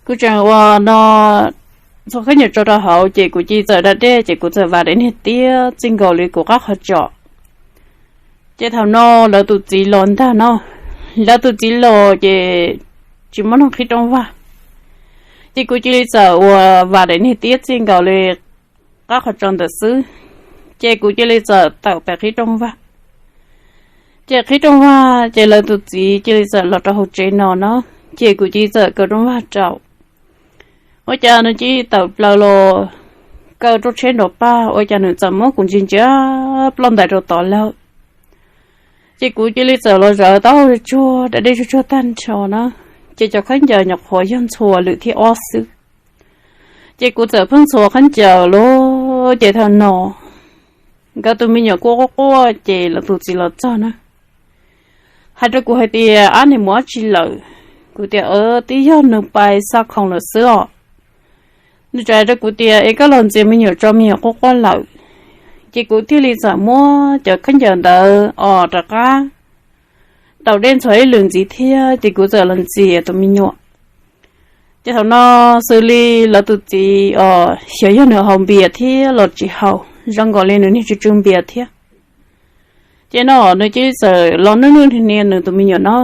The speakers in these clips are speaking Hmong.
Kuv tseem ua no, txhua khaub ncaws tso rau hauv ces kuv cia li txawm da dej ces kuv txawm vam daim niag tiab txij nkaus li kuv qab qhov tsos. Ces thaum no lawv tus txiv los ntag no, lawv tus txiv los ces tsis muaj neeg qhib rooj vag, ces kuv cia li txawm ua vam daim niag tiab txij nkaus li qab qhov tsos ntawd xwb. Ces kuv cia li txawm tawm pem qhib rooj vag. Ces qhib rooj vag ces lawv tus txiv cia li txawm los rau hauv tsev no no, ces kuv cia li txawm kaw rooj vag rau. Ua cas nws cia li tawm plaws los kaw rooj tsheb nrov pag, ua cas nws txawm muab kuv ntsia ntsia ploj ntais rau tod lawm. Ces kuv cia li txawm los zawv taub hau tsuag, da dej tsuag tsuag tag nrho na, ces cov khaub ncaws nyuam qhuav yog ntxhua lwm thiab ob xwb. Ces kuv txawm pheej ntxhua khaub ncaws los, ces thaum no nkawd tus me nyuam kuj quaj quaj ces lawv tus txiv los txog na, hais rau kuv hais tias, Ab, nws mus dab tsi lawm? Kuv tias, Twb yog nws pais xa khoom lawm xwb os. Nws txawm hais rau kuv tias, Es koj los ntxias me nyuam tso me nyuam quaj quaj lawm. Ces kuv thiaj li txawm muab cov khaub ncaws ntawd os rov qab daus dej ntxhua ib lwm ntxiv thiab ces kuv txawm los ntxias tus me nyuam. Ces thaum no xws li lawv tus txiv os, xyov yog nws haus npias thiab los tsis haus, zoo nkaus li nws niag tsw tsw npias thiab. Ces no nws cia li txawm los nwj nwj niag nias nws tus me nyuam no,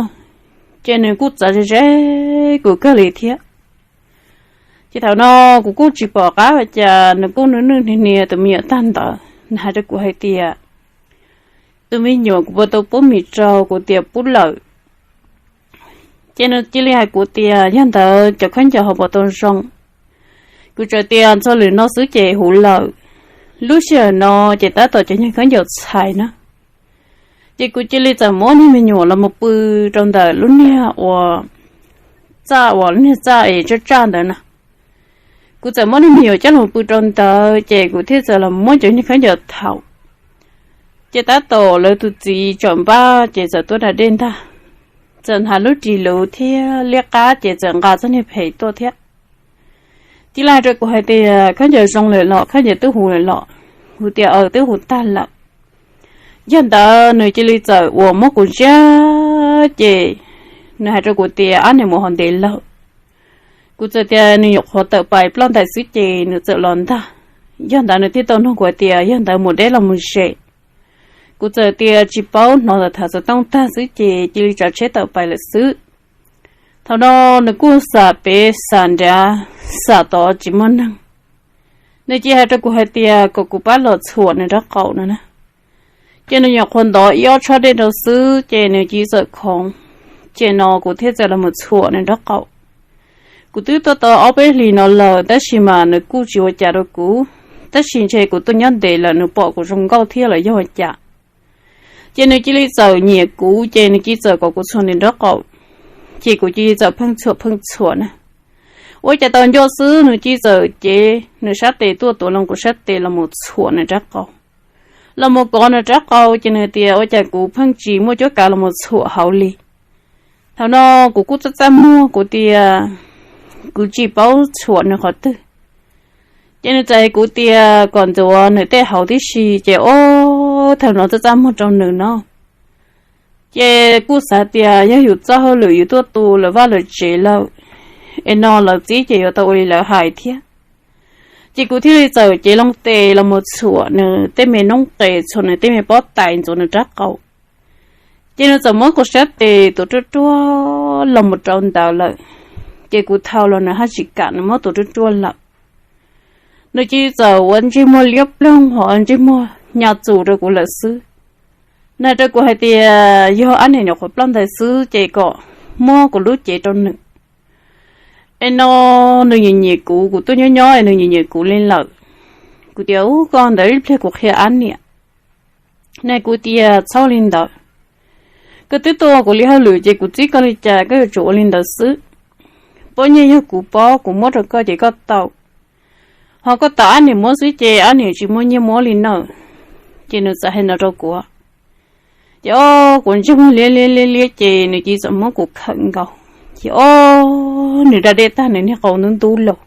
ces nws kuj txav ze ze kuv kawg li thiab. Ces thaum no kuv kuj tsis pom qab ua cas, nws kuj nwj nwj niag nias tus me nyuam tag ntawd, nws hais rau kuv hais tias, Tus me nyuam, kuv puas tau pub mis rau? Kuv tias, Pub lawm. Ces nws cia li hais kuv tias, Yog ntawd cov khaub ncaws ho puas tau zoo? Kuv txawm tias, Ntxhua lwm no xwb ces huv lawm. Lub sij hawm no ces tab tom cov niag khaub ncaws txhais na. Ces kuv cia li txawm muab niag me nyuam los mus pw rau ntawm lub niag uas txaj, uas lub niag txaj es tsaj tsaj ntawd na. Kuv txawm muab niag me nyuam coj los pw rau ntawd ces kuv thiaj txawm los muab cov niag khaub ncaws thaum. Ces tab tom lawv tus txiv tsom npaj ces txawm tuaj da dej ntag, txawm hnav lub ris luv thiab liab qab ces txawm nqa txoj niag phem tuaj thiab. Cia li hais rau kuv hais tias, Khaub ncaws zoo lawm los? Khaub ncaws twb huv lawm los? Kuv tias, Aws, twb huv tag lawm. Yog ntawd nws cia li txawm uas muab kuv ntsiab ces nws hais rau kuv tias, Ab, nws mus hov ntev lawm. Kuv txawm tias, Nws nyuam qhuav tawm pais ploj ntais xwb ces nws txawm los ntag. Yog ntawd nws thiaj tau nug kuv tias, Yog ntawd mus deb los mus ze? Kuv txawm tias, Tsis paub, hnov tham xov tooj tag xwb ces cia li tsav tsheb tawm pais lawm xwb. Thaum no nws kuj xam pem xam nrad, xam tod tsis muaj neeg. Nws cia li hais rau kuv hais tias kom kuv pab los txhuam nws nraub qaum no na. Ces nws nyuam qhuav ntov ib ob tshob dej rau xwb ces nws cia li txawm khoov. Ces no kuv thiaj txawm los mus txhuam nws nraub qaum. Kuv twb tuaj tau ob peb hlis no lawm tab sis mas nws kuj tsis ua cas rau kuv, tab sis ntshe kuv tuaj nyob ntev lawm nws pom kuv zoo nkauj thiab los yog ua cas. Ces nws cia li txawm nyiam kuv ces nws cia li txawm kom kuv txhuam nws nraub qaum. Ces kuv cia li txawm pheej txhuam pheej txhuam na. Ua cas tau nco xwb nws cia li txawm cev nws sab tes tuaj tuav loo kuv sab tes los mus txhuam nws nraub qaum. Los mus kov nws nraub qaum ces nws tias ua cas kuv pheej tsis muaj cuab kav los mus txhuam hauv li. Thaum no kuv kuj txaj txaj muag, kuv tias kuv tsis paub txhuam nws qhov twg. Ces nws txawm hais kuv tias kom ntxuav nws tej hauv tib si ces ob thaum no txaj txaj muag rau nws no. Ces kuj xav tias yog yus txoj hauj lwm yus tuaj tu lawv vaj lawv tsev lawm, es no lawv txib ces yuav tau ua li lawv hais thiab. Ces kuv thiaj li txawm cev loo tes los mus txhuam nws tej me noob qes, txhuam nws tej me pob tais, ntxuav nws nraub qaum. Ces nws txawm muab kuv sab tes tuav ruaj ruaj los mus rau ntawd lawm. Ces kuv thau los nws haj tsis kam, nws muab tuav ruaj ruaj lawm. Nws cia li txawm ua ntsej muag liab ploog ho ntsej muag nyas txus rau kuv lawm xwb. Nws hais rau kuv hais tias yog ab niam nyuam qhuav ploj ntais xwb ces kom muab kuv lub cev rau nws. Es no nws nyiam nyiam kuv, kuv tuaj nyob nyob es nws nyiam nyiam kuv li lawm. Kuv tias ub, koj ntawd ib pliag kuv qhia ab niam. Nws hais kuv tias txhob li ntawd, koj twb tuaj ua kuv li hauj lwm ces kuv txib koj li cas koj yuav tsum ua li ntawd xwb. Pob nyiaj yog kuv pob, kuv muab rau koj ces koj tau, ho koj tau ab niam muab xwb ces ab niam tsis muaj nyiaj muab li nawb. Ces nws txawm hais no rau kuv. Ces ob kuv ntsej muag liab liab liab liab ces nws cia li txawm muab kuv khawm nkaus. Ces ob nws da dej tag nws niag qau ntub ntub los.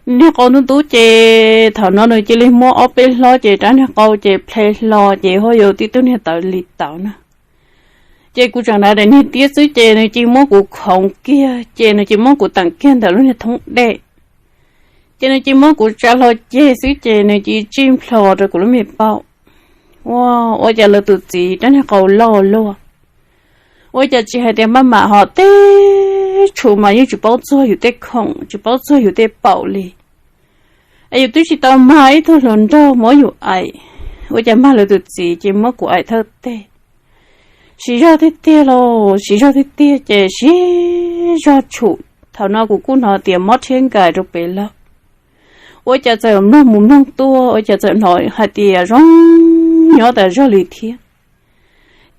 Nws niag qau ntub ntub ces thaum no nws cia li muab ob peb hlob ces rab niag qau ces ple hlo ces ho yuav tib tug niag tawv li tawv na. Ces kuv tseem hnav daim niag tiab xwb ces nws cia muab kuv khoov kiag, ces nws cia muab kuv teem kiag ntawm lub niag thoob dej. Ces nws cia muab kuv tsa hlo ceg xwb ces nws cia tsij nplho rau kuv lub me paum. Ua, ua cas lawv tus txiv rab niag qau loj luaj. Ua cas tsis hais tias maj mam ho teb tshum mas yeej tsis paub txog yus tej khoom, tsis paub txog yus tej paum li. Es yus twb tsis tau mag ib tug hluas nraug muab yus aim, ua cas mag lawv tus txiv ces muab kuv aim thawj teg. Siv zog tiag tiag los siv zog tiag tiag ces siv zog tshum. Thaum no kuv kuj hnov tias mob rhiab nkais rau pem lawm. Ua cas txawm mloog mus mloog tuaj, ua cas txawm hnov hais tias zoo nyob tas zog li thiab.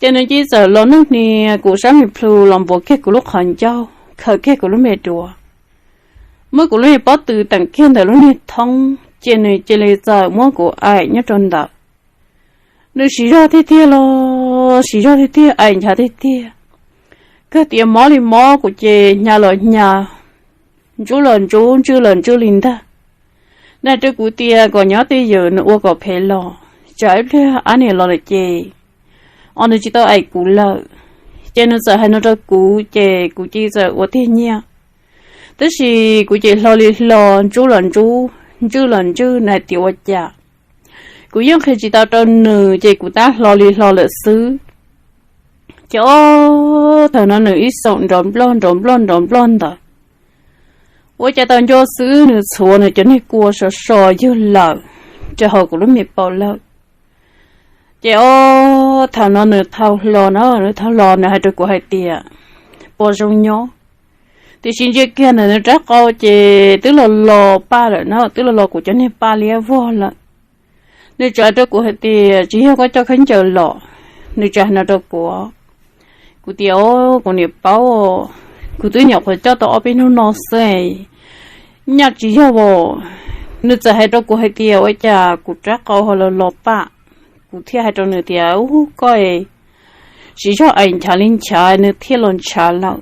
Ces nws cia txawm los nug hnia kuv sab me plhu los npuav kiag kuv lub qhov ncauj, khaws kiag kuv lub me duav, muab kuv lub me pob tw teem kiag ntawm lub niag thoob, ces nws cia li txawm muab kuv aim nyob rau ntawd. Nws siv zog tiag tiag los siv zog tiag tiag, aim nchav tiag tiag. Kawg tias mob li mob, kuv ces hnyav los hnyav, ntsub los ntsub, ntswj los ntswj li ntag. Nws hais rau kuv tias kom nyob twj ywm, nws ua kom phem los, tsam ib pliag ab niam los lawm ces, o, nws tsis tau aim kuv lawm. Ces nws txawm hais no rau kuv ces kuv cia txawm ua tiag nyiaj. Tab sis kuv ces hlo li hlo, ntsub los ntsub, ntswj los ntswj, nws hais tias ua cas. Kuv yeej qhia tsis tau rau nws ces kuv tab hlo li hlo lawm xwb. Ces ob, thaum no nws ib xoom nrov nploj nrov nploj nrov nploj ntawd, ua cas tau nco xwb nws txhuav nws cov niag kua so so yug lawm rau hauv kuv lub me paum lawm. Ces ob, thaum no nws thau hlo na, nws thau hlo nws hais rau kuv hais tias, puas zoo nyob? Tiam sis ntsia kiag ntawm nws rab qau ces twb los los paj lawm na, twb los los kuv cov niag paj liab vog lawm. Nws txawm hais rau kuv hais tias tsis yog koj coj khaub ncaws los, nws txawm hais no rau kuv. Kuv tias, o, kuv niam paub, kuv twb nyuam qhuav coj tau ob peb hnub no xwb, nyaj tsis yog as. Nws txawm hais rau kuv hais tias ua cas kuv rab qau ho los los paj. Kuv thiaj hais rau nws tias, ub, koj siv zog aim nchav li nchav nws thiaj los nchav lawm.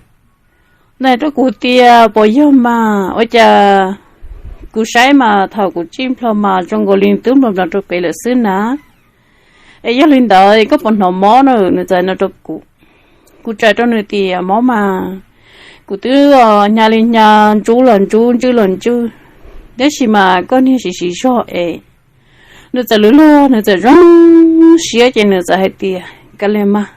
Nws hais rau kuv tias puas yog mas, ua cas kuv saib mas thaum kuv tsij nplho mas zoo nkaus li twb nplho nplho rau pem lawm xwb na. Es yog li ntawd koj puas hnov mob na? Nws txawm hais no rau kuv. Kuv txawm hais rau nws tias mob mas, kuv twb hnyav li hnyav, ntsub los ntsub, ntswj los ntswj, tab sis mas koj niag siv siv zog es. Nws txawm lwj luag, nws txawm zoo siab ces nws txawm hais tias, ka le mas,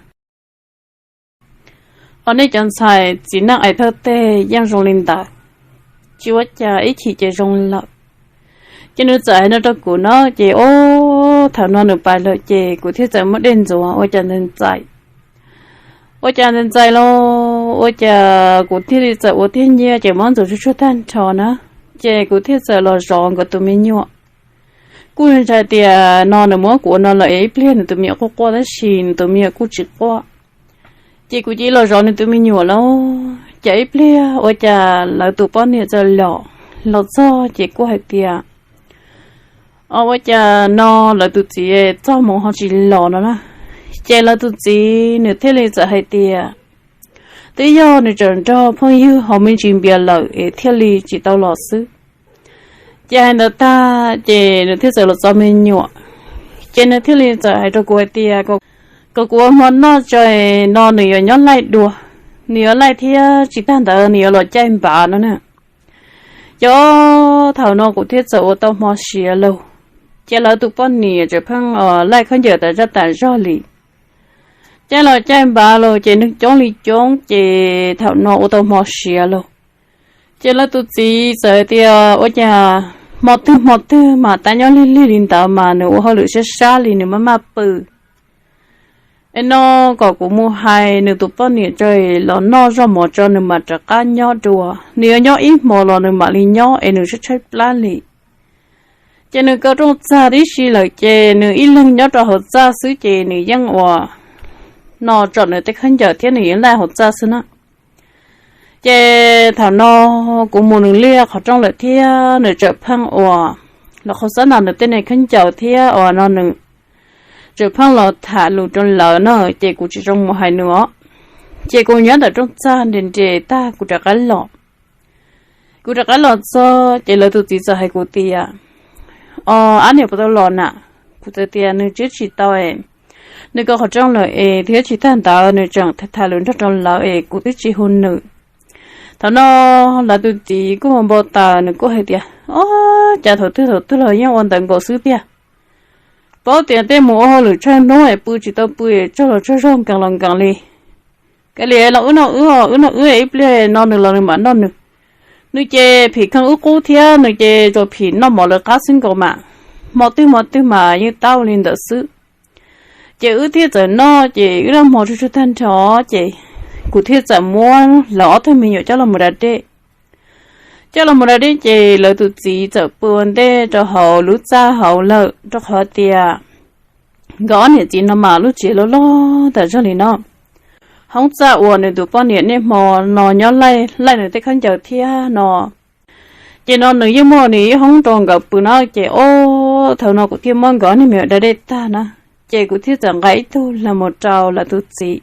o, nej cov ntxhais txiv neej aim thawj teg yeej zoo li ntawd, tsis ua cas, ib chim ces zoo lawm. Ces nws txawm hais no rau kuv na ces, o, thaum no nws pais lawm ces kuv thiaj txawm muab dej ntxuav ua cas ntxais ntxais, ua cas ntxais ntxais los ua cas kuv thiaj li txawm ua tiag nyiaj ces muab ntxuav tsuag tsuag tag nrho na. Ces kuv thiaj txawm los zov nkawd tus me nyuam. Kuj ntshai tias no nws muab kuv ua no lawm es ib pliag nws tus me nyuam quaj quaj tab sis nws tus me nyuam kuj tsis quaj. Ces kuv cia los zov nws tus me nyuam lauj, cas ib pliag ua cas lawv tus poj niam txawm los, los txog ces kuj hais tias, o, ua cas no lawv tus txiv txog hmo ho tsis los no na. Ces lawv tus txiv nws thiaj li txawm hais tias twb yog nws tseem nrog phooj ywg haus me ntsis npias lawm es thiaj li tsis tau los xwb. Ces hais ntawd tag ces nws thiaj txawm los txov me nyuam. Ces nws thiaj li txawm hais rau kuv hais tias kom kuv ua hmo noj tso, no nws yuav nyob laij dua, nws yuav laij thiab tsis tag ntawd nws yuav los caij npav no na. Ces thaum no kuv thiaj txawm ua tau hmo siav lauj. Ces lawv tus poj niam tseem pheej laij khaub ncaws tas zaj tas zog li. Caij los caij npav los ces neeg coob li coob ces thaum no ua tau hmo siav lauj. Ces lawv tus txiv txawm hais tias ua cas hmo twg hmo twg mas tab nyob lig lig li ntawd mas nws ua hauj lwm sab sab li nws maj maj pw. Es no kom kuv mus hais nws tus poj niam tso los noj zoj mov tso nws mam rov qab nyob dua, nws yuav nyob ib hmos los nws mam li nyob es nws tshaib tshaib plab li. Ces nws kaw rooj txag tib si lawm ces nws ib leeg nyob rau hauv txaj xwb ces nws yeej ua no tsom nws tej khaub ncaws thiab nws yeej laij hauv txaj xwb na. Ces thaum no kuv mus nws liaj qhov rooj lawm thiab nws tseem pheej ua los qhov xab nas nws tej niag khaub ncaws thiab ua no nws tseem pheej los tham lus rau lawv na ces kuv tsis zoo mus hais nws os. Ces kuv nyob ntawm rooj txag nres nres tag kuv rov qab los. Kuv rov qab los txog ces lawv tus txiv txawm hais kuv tias, o, ab niam puas tau los na? Kuv txawm tias nws twb tsis tau es, nws kaw qhov rooj lawm es thiab tsis tag ntawd nws tseem tham lus nrog rau lawv es kuv twb tsis hu nws. Thaum no lawv tus txiv kuj ua npau taws, nws kuj hais tias, Ob, cas thaum twg thaum twg los yeej ua ntawd nkaus xwb tiag. Paub tias tej mus ua hauj lwm tsawg hnub es pw tsis tau pw, tsaug los tsaug zog, nkees los nkees li. Kav liam los wb noj wb, wb noj wb, ib pliag no nws los nws mam noj nws. Nws ces phim kheej wb qub thiab nws ces tsuas phim noj mov lawv qab xwb nkaus mas. Hmo twg hmo twg mas yeej tab ua li ntawd xwb. Ces wb thiaj txawm noj ces wb noj hmo tsuag tsuag tag nrho ces kuv thiaj txawm muab lawv ob tug me nyuam coj los mus da dej. Coj los mus da dej ces lawv tus txiv txawm pw ua ntej rau hauv lub txaj hauv lawm, rau qhov tias nkawd ob niam txiv no mas lub tsev loj loj tas zog li no. Hoob txaj uas nws tus poj niam niaj hmo no nyob laij laij nws tej khaub ncaws thiab no, ces no nws yeej muaj nws ib hoob rau nkawd pw na. Ces ob, thaum no kuv thiaj muab nkawd ob niag me nyuam da dej tag na, ces kuv thiaj txawm nqa ib tug los mus rau lawv tus txiv.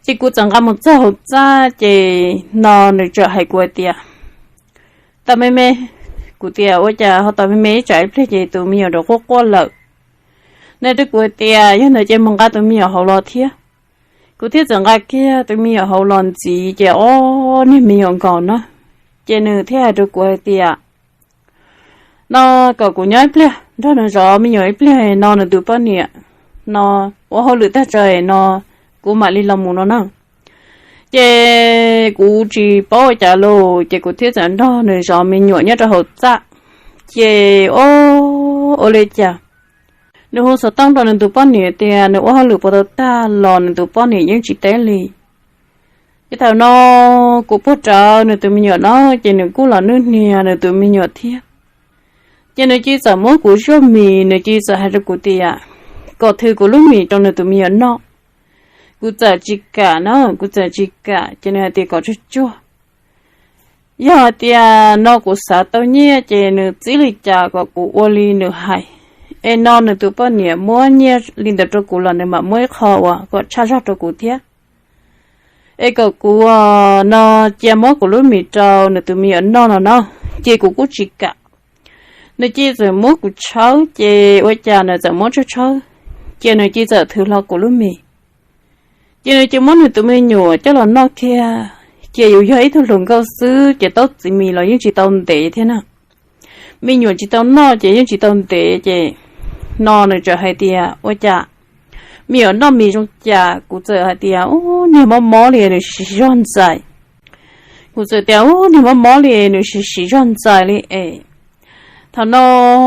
Ces kuv txawm nqa mus txog hauv txaj ces no nws txawm hais kuv hais tias, Tau me me, kuv tias, Ua cas ho tau me me ib tsam ib pliag ces tus me nyuam rau quaj quaj lawm? Nws rau kuv hais tias, Yog ntawd ces mus nqa tus me nyuam hauv los thiab. Kuv thiaj txawm nqa kiag tus me nyuam hauv los ntxiv ces ob niag me nyuam nkaus na. Ces nws thiaj hais rau kuv hais tias, No kom kuv nyob ib pliag nrog nws zov me nyuam ib pliag no nws tus poj niam no ua hauj lwm tag tso no kuv mam li los mus no na. Ces kuv tsis paub ua cas los ces kuv thiaj txawm nrog nws zov me nyuam nyob rau hauv txaj. Ces ob, ua li cas nws hu xov tooj rau nws tus poj niam tias nws ua hauj lwm puas tau tag los nws tus poj niam yeej tsis teb li. Ces thaum no kuv puag rawv nws tus me nyuam no ces nws kuj los nwj niag nws tus me nyuam thiab. Ces nws cia txawm muab kuv zuaj mis, nws cia txawm hais rau kuv tias kom thw kuv lub mis rau nws tus me nyuam noj. Kuv txawm tsis kam na, kuv txawm tsis kam ces nws hais tias kom tsuag tsuag. Yog hais tias no kuv xav tau nyiaj ces nws txib li cas kom kuv ua li nws hais. Es no nws tus poj niam muab nyiaj li ntawd rau kuv los nws mam muab ib qho uas kom tshaj zog rau kuv thiab. Es kom kuv no cia muab kuv lub mis rau nws tus me nyuam noj no no, ces kuv kuj tsis kam. Nws cia txawm muab kuv tshawb, ces ua cas nws txawm muab tshawb tshawb, ces nws cia txawm thw hlo kuv lub mis. Ces nws cia muab nws tus me nyuam coj los noj kiag. Ces yus yog ib tug hluas nkauj xwb ces taub txiv mis los yeej tsis tau ntev thiab na. Me nyuam tsis tau noj ces yeej tsis tau ntev ces no nws txawm hais tias, Ua cas me nyuam noj mis zoo cas? Kuv txawm hais tias, Ub, niag mob mob li nws siv zog ntxais. Kuv txawm tias, Ub, niag mob mob li nws siv siv zog ntxais li es. Thaum no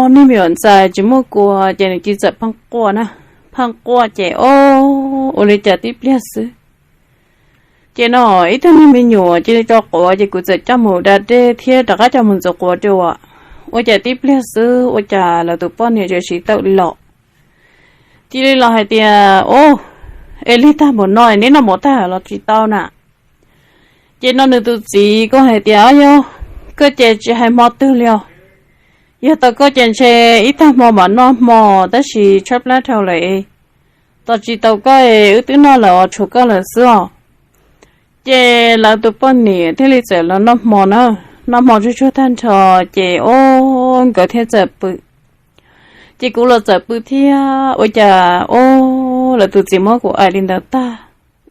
niag me nyuam ntxais tsis muaj kua ces nws cia txawm pheej quaj na, pheej quaj ces ob, ua li cas tib pliag xwb ces no ib tug niag me nyuam cia li tso quav ces kuv txawm coj mus da dej thiab rov qab coj mus ntxuav quav dua. Ua cas tib pliag xwb ua cas lawv tus poj niam txawm siv tawm los. Cia li los hais tias, Ub, es lig tag npaum no neb noj mov tag los tsis tau na? Ces no nws tus txiv kuj hais tias, Yog koj ces tsis hais hmo twg li os. Yog tau koj ces ntshe ib tag hmo mam noj hmo, tab sis tshaib plab dhau lawm es tos tsis tau koj es wb twb noj lawm os, tshuav koj lawm xwb os. Ces lawv tus poj niam thiaj li txawm los noj hmo na, noj hmo tsuag tsuag tag nrho ces ob, nkawd thiaj txawm pw. Ces kuv los txawm pw thiab ua cas ob, lawv tus txiv muab kuv aim li ntawd tag,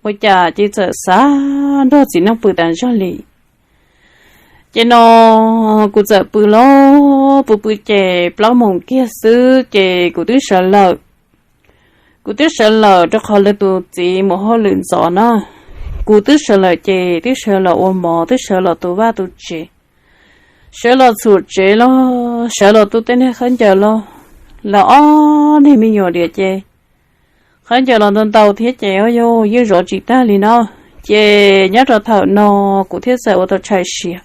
ua cas cia txawm xav nrog txiv neej pw tas zog li. Ces no kuv txawm pw los pw pw ces plaub moos kiag xwb ces kuv twb sawv lawm. Kuv twb sawv lawm rau qhov lawv tus txiv mus hauj lwm ntxov na. Kuv twb sawv lawm ces twb sawv los ua mov, twb sawv los tu vaj tu tsev, sawv los txhuam tsev los, sawv los tu tej niag khaub ncaws los. Lawv ob niag me nyuam diam ces khaub ncaws los ntau ntau thiab ces ob, yus yeej zov tsis tag li no. Ces nyob rau thaum no kuv thiaj txawm ua tau tshais siav.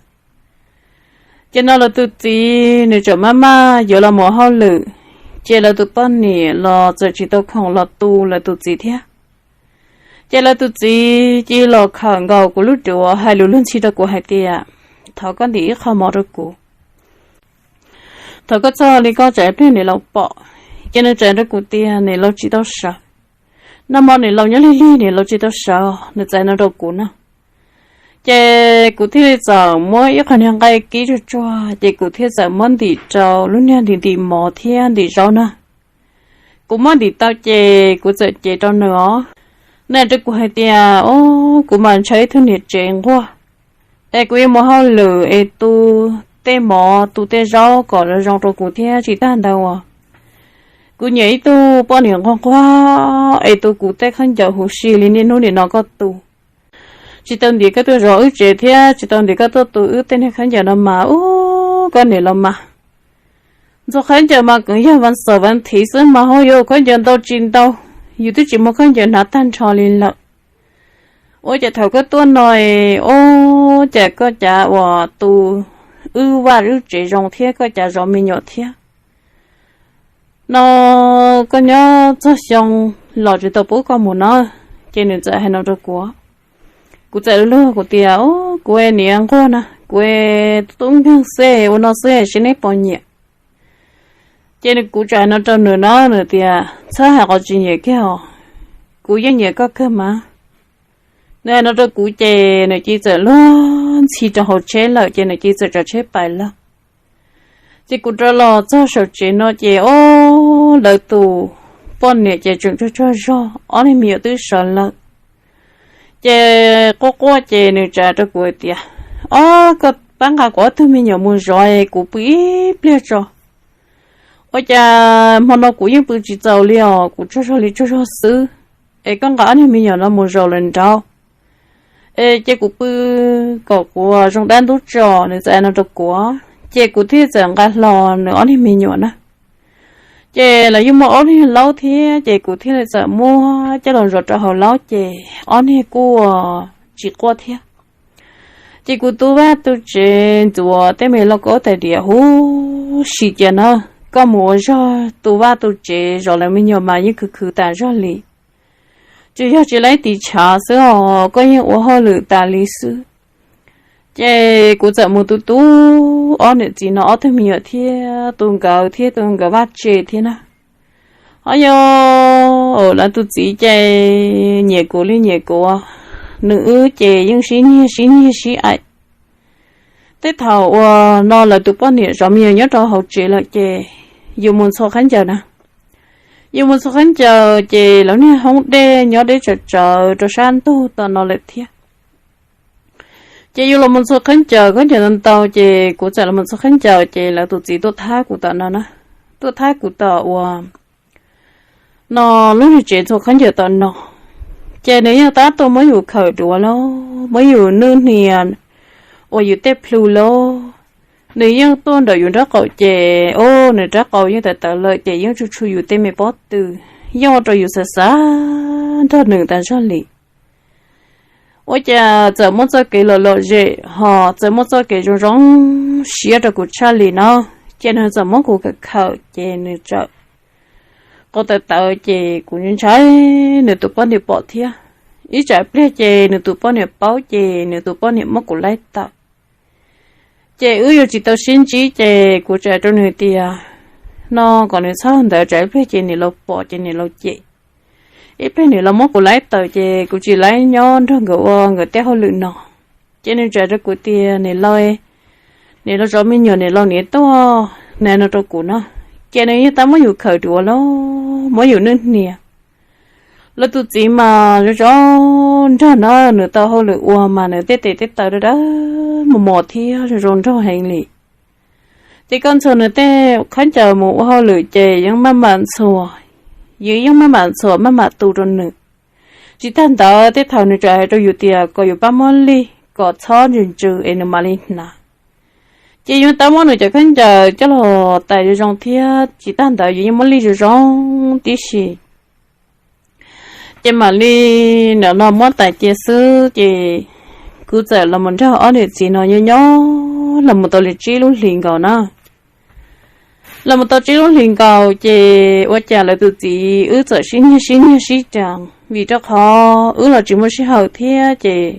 Ces no lawv tus txiv nws tseem maj maj yuav los mus hauj lwm, ces lawv tus poj niam los txawm tsis tau khoom los tu lawv tus txiv thiab. Ces lawv tus txiv cia los khawm nkaus kuv lub duav hais lus luag ntxhi rau kuv hais tias, Thov koj ntim ib qho mov rau kuv. Thov koj txhob li koj tsam ib pliag niam laus pom. Ces nws txawm hais rau kuv tias niam laus tsis tau sawv. Nag hmo niam laus nyob lig lig, niam laus tsis tau sawv, nws txawm hais no rau kuv na. Ces kuv thiaj li txawm muab ib qho niag nqaij kib tsuag tsuag ces kuv thiaj txawm muab ntim rau lub niag ntim ntim mov thiab ntim zaub na. Kuv muab ntim tau ces kuv txawm cev rau nws os. Nws hais rau kuv hais tias, Ub, kuv mas ntshaw ib tug niam tsev nquag, es kuv yuav mus hauj lwm es tu tej mov tu tej zaub kom zoo zoo rau kuv thiab, tsis tag ntawd uas kuv nyiam ib tug poj niam nquag nquag es tu kuv tej khaub ncaws huv si li niaj hnub nim no koj tu. Tsis tau ntiav koj tuaj zov wb tsev thiab tsis tau ntiav koj tuaj tu wb tej niag khaub ncaws no mas, ub, koj niam los mas, ntxhua khaub ncaws mas kheev yog vas xaum vas thiv xwb mas ho yuav khaub ncaws ntau tsis ntau, yus twb tsis muaj khaub ncaws hnav tag nrho li lawm. Ua cas thaum koj tuaj no, ub, cas koj cav uas tu wb vaj wb tsev zoo thiab koj cav zov me nyuam thiab no, koj nyob txog xyoo los tsis tau pub koj mus na. Ces nws txawm hais no rau kuv. Kuv txawm luag kuv tias, Ub, kuv niam nquag na, kuv tub nkeeg xwb ua no xwb seb neb puas nyiam. Ces kuv txawm hais no rau nws na, nws tias, Txhob hais qhov tsis nyiam kiag os, kuv yeej nyiam koj kawg mas. Nws hais no rau kuv ces nws cia txawm luag ntxhi rau hauv tsheb lawm ces nws cia txawm tsav tsheb pais lawm. Ces kuv rov los txog saum tsev no ces, ob, lawv tus poj niam ces tseem tsaug tsaug zog, ob niag me nyuam twb sawv lawm. Ces quaj quaj ces nws txawm hais rau kuv hais tias, Ob, koj pab nqa kuv ob tug me nyuam mus zov es kuv pw ib pliag tso. Ua cas hmo no kuv yeej pw tsis txaus li os, kuv tsaug zog li tsaug zog xwb, es koj nqa ob niag me nyuam no mus zaum lawm nraud, es cia kuv pw kom kuv zoo dab ntub tso. Nws txawm hais no rau kuv, ces kuv thiaj txawm nqa hlo nws ob niag me nyuam na. Ces lawv yeej muaj ob niag laub thiab ces kuv thiaj li txawm muab coj los zov rau hauv laub ces ob niag kuj tsis quaj thiab. Ces kuv tu vaj tu tsev ntxuav tej me lauj kaub tais diav huv si cia na. Koj mus ua zog tu vaj tu tsev zov lawv me nyuam mas yeej khwv khwv tas zog li. Tsuas yog tsis laib tiv tshav xwb os, koj yeej ua hauj lwm tas li xwb. Ces kuv txawm mus tu tu ob niam txiv no ob tug me nyuam thiab tu nkawd thiab tu nkawd vaj tse thiab na. Ho yog lawv tus txiv ces nyiam kuv li nyiam kuv, nws wb ces yeej sib nyiag sib nyiag sib aim. Tej thaum uas no lawv tus poj niam zov me nyuam nyob rau hauv tsev lawm ces yus mus ntxhua khaub ncaws na. Yus mus ntxhua khaub ncaws ces lawv niag hoob dej nyob deb tsawv tsawv rau sab ntug tom no lawm thiab. Ces yus los mus ntxhua khaub ncaws, khaub ncaws ntau ntau ces kuv txawm los mus ntxhua khaub ncaws ces lawv tus txiv tuaj thab kuv tom no na, tuaj thab kuv tom uas no lub niag tsev ntxhua khaub ncaws tom no. Ces nws yeej tab tuaj muab yus khawm duav lauj, muab yus nwj hnia uas yus tej plhu lauj. Nws yeej tuaj nraum yus nraub qaum ces, o, nws rab qau yeej tawv tawv lawm ces yeej tsuj tsuj yus tej me pob tw, yeej ua rau yus xav xav nrog nws tas zog li. Ua cas txawm muaj txoj kev lom lom zem ho txawm muaj txoj kev zoo zoo siab rau kuv tshaj li no. Ces nws txawm muab kuv khawm khawm ces nws txawm qau tawv tawv ces kuv ntshai nws tus poj niam pom thiab. Ib tsam pliag ces nws tus poj niam paub ces nws tus poj niam muab kuv laib tawm. Ces wb yuav tsis tau sib ntsib ces kuv txawm hais rau nws tias no kom nws txhob ntawd, tsam ib pliag ces niam laus pom ces niam laus cem. Ib pliag niam laus muab kuv laib tawm ces kuv tsis laib nyob nrog nkawd ua nkawd tej hauj lwm no. Ces nws txawm hais rau kuv tias niam laus, niam laus zov me nyuam niam laus niam tuaj, nws hais no rau kuv no. Ces nws yeej tab muab yus khawm duav lauj, muab yus nwj hnia. Lawv tus txiv mas zoo zoo nraug na, nws tau hauj lwm ua mas nws tej tes tej taw dawb dawb mos mos thiab zoo zoo nraug heev li. Ces koj ntxhua nws tej khaub ncaws mus ua hauj lwm ces yeej maj mam ntxhua, yus yeej maj mam ntxhua maj mam tu rau nws. Tsis tag ntawd tej thaum nws txawm hais rau yus tias kom yus pab muab lig kom txhob ntsws ntsws es nws mam li hnav. Ces yus tab muab nws cov khaub ncaws coj los tais zoo zoo thiab tsis tag ntawd yus yeej muab lig zoo zoo tib si. Ces mam li nim no muab tais cia xwb ces kuv txawm los mus nrog ob niam txiv no nyob nyob los mus tau li tsib lub hlis nkaus na. Los mus tau tsib lub hlis nkaus ces ua cas lawv tus txiv wb txawm sib nyiag sib nyiag sib deev vim rau qhov wb los tsis muaj sij hawm thiab ces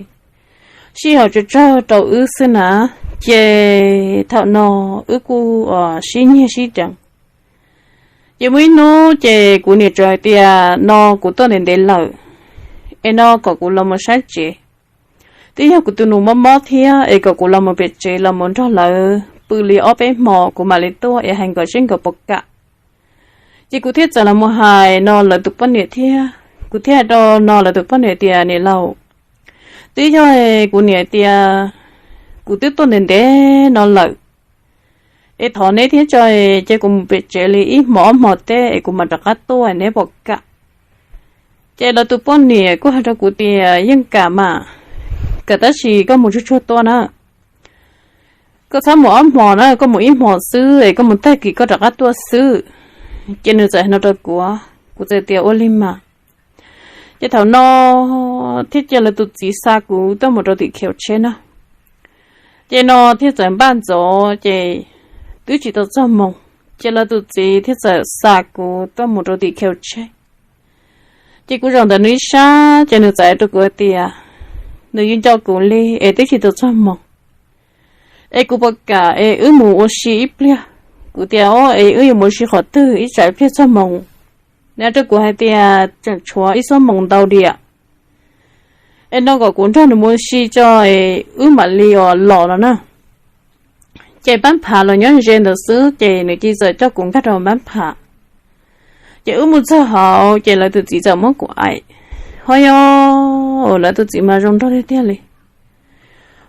sij hawm tsuas tsawg rau wb xwb na. Ces thaum no wb kuj sib nyiag sib deev. Ces muaj ib hnub ces kuv niam txawm hais tias no kuv tuaj ntev ntev lawm, es no kom kuv los mus saib tsev. Twb yog kuv tus nus mob mob thiab es kom kuv los mus pem tsev los mus nrog lawv pw li ob peb hmo kuv mam li tuaj es hais nkawd seb nkawd puas kam. Ces kuv thiaj txawm los mus hais no lawv tus poj niam thiab, kuv thiaj hais rau no lawv tus poj niam tias, niam laus, twb yog kuv niam tias kuv twb tuaj ntev ntev no lawm, es thov neb thiab tso, cia kuv mus pem tsev li ib hmos ob hmos teb es kuv mam rov qab tuaj, neb puas kam? Ces lawv tus poj niam kuj hais rau kuv tias, yeej kam mas, kam tab sis koj mus tsuag tsuag tuaj na. Koj txhob mus ob hmos na, koj mus ib hmos xwb es koj mus tag kis koj rov qab tuaj xwb. Ces nws txawm hais no rau kuv, kuv txawm tias ua li mas. Ces thaum no thiaj cia lawv tus txiv xa kuv tuaj mus rau tim khiv tsheb no. Ces no thiaj txawm npaj ntxov ces twb tsis tau txog moos, ces lawv tus txiv thiaj txawm xa kuv tuaj mus rau tim khiv tsheb. Ces kuv zaum ntawm nws ib sab ces nws txawm hais rau kuv hais tias nws yeej nco kuv li es twb tsis tau txog moos, es kuv puas kam es wb mus ua si ib pliag. Kuv tias, o, es wb yuav mus ua si qhov twg ib tsam ib pliag txog moos? Nws hais rau kuv hais tias tseem tshuav ib xuab moos ntau diam, es no kom kuv nrog nws mus ua si tso es wb mam li os los no na. Ces npab phav los nyob ze ntawd xwb ces nws cia li txawm coj kuv nkag rau npab phav. Ces wb mus txog hauv ces lawv tus txiv txawm muab kuv aim. Ho yog lawv tus txiv mas zoo nraug tiag tiag li.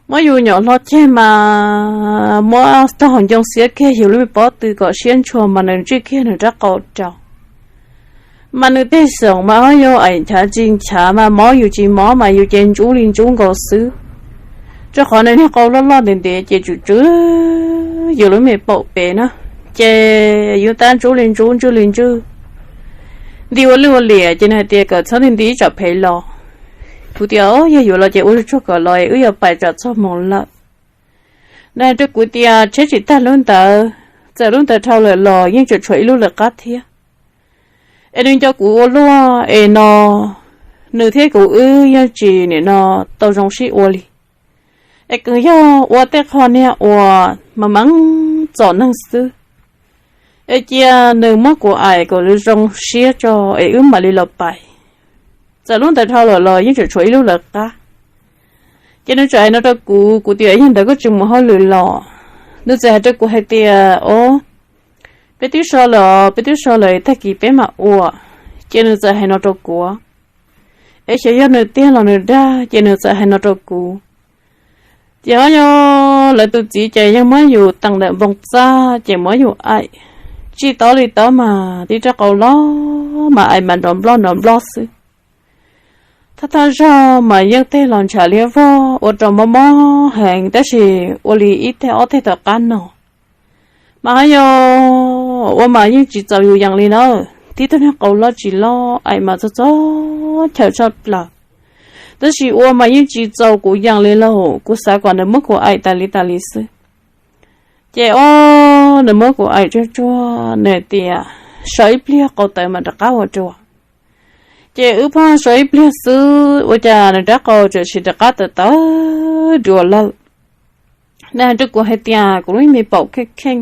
Muab yus nyuam hlo ceg mas muab rau hauv ncoo xiab kiag yus lub me pob tw kom siab ntshua mas nws ntswj kiag nws rab qau rau. Mas nws tej xeem mas ho yog aim nchav tsis nchav mas mob yus tsis mob mas yus ces ntsub li ntsub nkaus xwb. Rau qhov nws niag qau loj loj ntev ntev ces tsum tswv yus lub me paum pem na, ces yus tab ntsub li ntsub ntswj li ntswj. Nti ua lwj ua liam ces nws hais tias kom txhob nti nti ib tsam phem los. Kuv tias, o, yog yuav los ces ua tsuag kom los es wb yuav pais tsam txog moos lawm. Nws hais rau kuv tias tsheb tsis tag lub ntawd, txawm lub ntawd dhau lawm los yeej tseem tshuav ib lub lawv qab thiab. Es nws nco kuv ua luaj es no nws thiab kuv wb yeej tsis nim no tau zoo sib ua li. Es kawg yog ua tej qho niag uas mas meej txom neeg xwb. Es cia nws muab kuv aim kom zoo siab tso es wb mam li los pais. Txawm lub ntawd dhau lawm los yeej tseem tshuav ib lub lawv qab. Ces nws txawm hais no rau kuv, kuv tias yog ntawd koj tsis mus hauj lwm los? Nws txawm hais rau kuv hais tias, o, peb twb so lawm, peb twb so lawm, tag kis peb mam ua. Ces nws txawm hais no rau kuv, es xyov yog nws tiag los nws dag ces nws txawm hais no rau kuv. Ces ho yog lawv tus txiv ces yeej muab yus teem ntawm npoo txaj ces muab yus aim, tsis taub li taub mas tib rab qau loj mas aim mas nrov nploj nrov nploj xwb. Thaj thaj zaug mas yeej tej los ntshav liab vog ua rau mob mob heev tab sis ua li ib teg ob teg tom qab no mas ho yog ua mas yeej tsis txaus yus yees li na. Tib tug niag qau loj tsis loj aim mas txog txog chaw tshaj plaws, tab sis ua mas yeej tsis txaus kuv yees li lauj. Kuv xav kom nws muab kuv aim tas li tas li xwb. Ces o, nws muab kuv aim tsuag tsuag, nws tias so ib pliag qau tawv mam rov qab ua dua. Ces wb pheej so ib pliag xwb ua cas nws rab qau tseem sim rov qab tawv tawv dua lawm. Nws hais rau kuv hais tias kuv lub me paum kheej kheej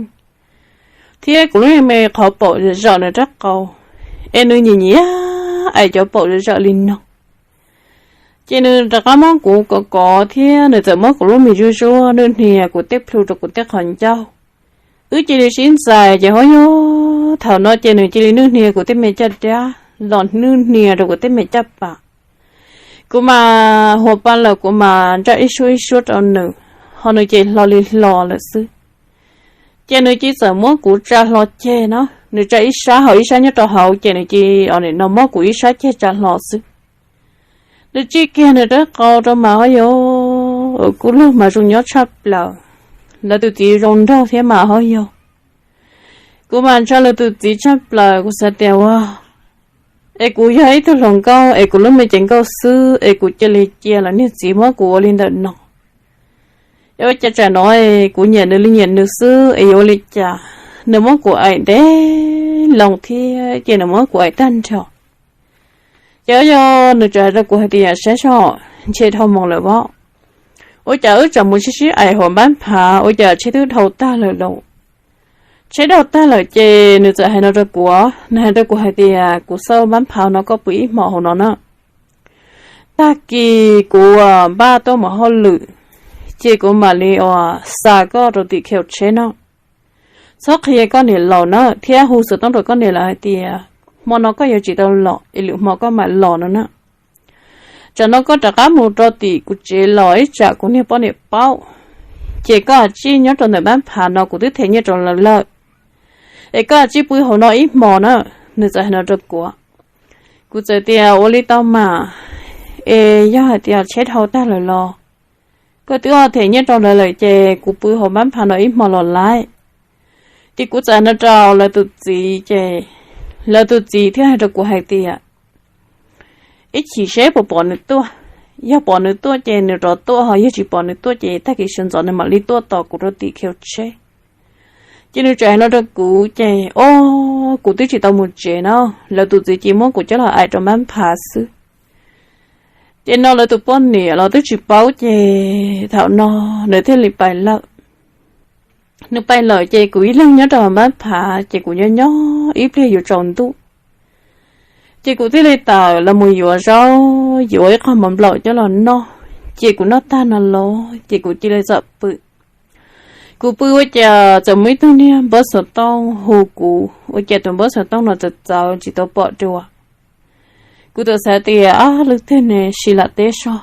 thiab kuv lub me qhov paum zaum nws rab qau, es nws nyiam nyiam aim cov paum zaum li no. Ces nws rov qab muab kuv kov kov thiab nws txawm muab kuv lub mis zuaj zuaj nwj hnia kuv tej plhu rau kuv tej qhov ncauj. Wb cia li sib ntxais ces ho yog thaum no ces nws cia li nwj hnia kuv tej me caj dab los nwj hnia rau kuv tej me caj pas. Kuv mas huas pa lawm kuv mas ntsaj ib suab ib suab rau nws, ho nws ces hlo li hlo lawm xwb. Ces nws cia li txawm muab kuv tsa hlo ceg na, nws tsa ib sab hauv ib sab nyob rau hauv ces nws cia li no muab kuv ib sab ceg tsa hlo xwb. Nws tsij kiag nws rab qau rau mas ho yog kuv luag mas zoo nyob tshaj plaws, lawv tus txiv zoo nraug thiab mas ho yog. Kuv mas ntshaw lawv tus txiv tshaj plaws, kuv xav tias ua es kuv yog ib tug hluas nkauj es kuv lub me cev nkauj xwb es kuv cia li cia lawv niag txiv muab kuv ua li ntawm no. Es ua cas tsam no kuv nyiam nws li nyiam nws xwb es yuav ua li cas, nws muab kuv aim ntev loo thiab ces nws muab kuv aim tag nrho. Ces yog nws txawm hais rau kuv hais tias saib seb, ntshe dhau moos lawm os. Ua cas wb tseem mus sib sib aim hauv npab phav ua cas tsheb twb dhau tag lawm lauj. Tsheb dhau tag lawm ces nws txawm hais no rau kuv, nws hais rau kuv hais tias kuv xauj npab phav no koj pw ib hmos hauv no na. Tag kis kuv npaj tuaj mus hauj lwm, ces kuv mam li xa koj rau tim khiv tsheb no. txhob qhia koj niam laus na, thiab hu xov tooj rau koj niam lawv hais tias hmo no koj yuav tsis tau los es lwm hmo koj mam los no na. Tsam no koj rov qab mus rau tim kuv tsev los ib tsam kuv niag poj niam paub, ces koj tsij nyob rau ntawm npab phav no, kuv twb them nyiaj rau lawv lawm, es koj tsij pw hauv no ib hmo na. Nws txawm hais no rau kuv. Kuv txawm tias ua li tau mas, es yog hais tias tsheb dhau tag lawm los koj twb them nyiaj rau lawv lawm ces kuv pw hauv npab phav no ib hmo los lawm. Ces kuv txawm hais no rau lawv tus txiv ces lawv tus txiv thiaj hais rau kuv hais tias ib chim seb puas pom nws tuaj. Yog pom nws tuaj ces nws rov tuaj, ho yog tsis pom nws tuaj ces tag kis sawv ntxov nws mam li tuaj tos kuv rau tim khiv tsheb. Ces nws txawm hais no rau kuv ces, o, kuv twb tsis tau mus tsev na, lawv tus txiv ces muab kuv coj los aim rau npab phav xwb. Ces no lawv tus poj niam los twb tsis paub ces thaum no nws thiaj li pais lawm. Nws pais lawm ces kuv ib leeg nyob rau npab phav ces kuv nyob nyob ib pliag yuav tsaus ntuj, ces kuv thiaj li tawm los mus yuav zaub, yuav ib qho mov nplaum coj los noj. Ces kuv noj tag no los ces kuv cia li txawm pw. Kuv pw ua cas txawm muaj ib tug niag npawb xov tooj hu kuv, ua cas tus npawb xov tooj no txawv txawv tsis tau pom dua. Kuv txawm xav tias ab, leej twg ne, sim lam teb seb.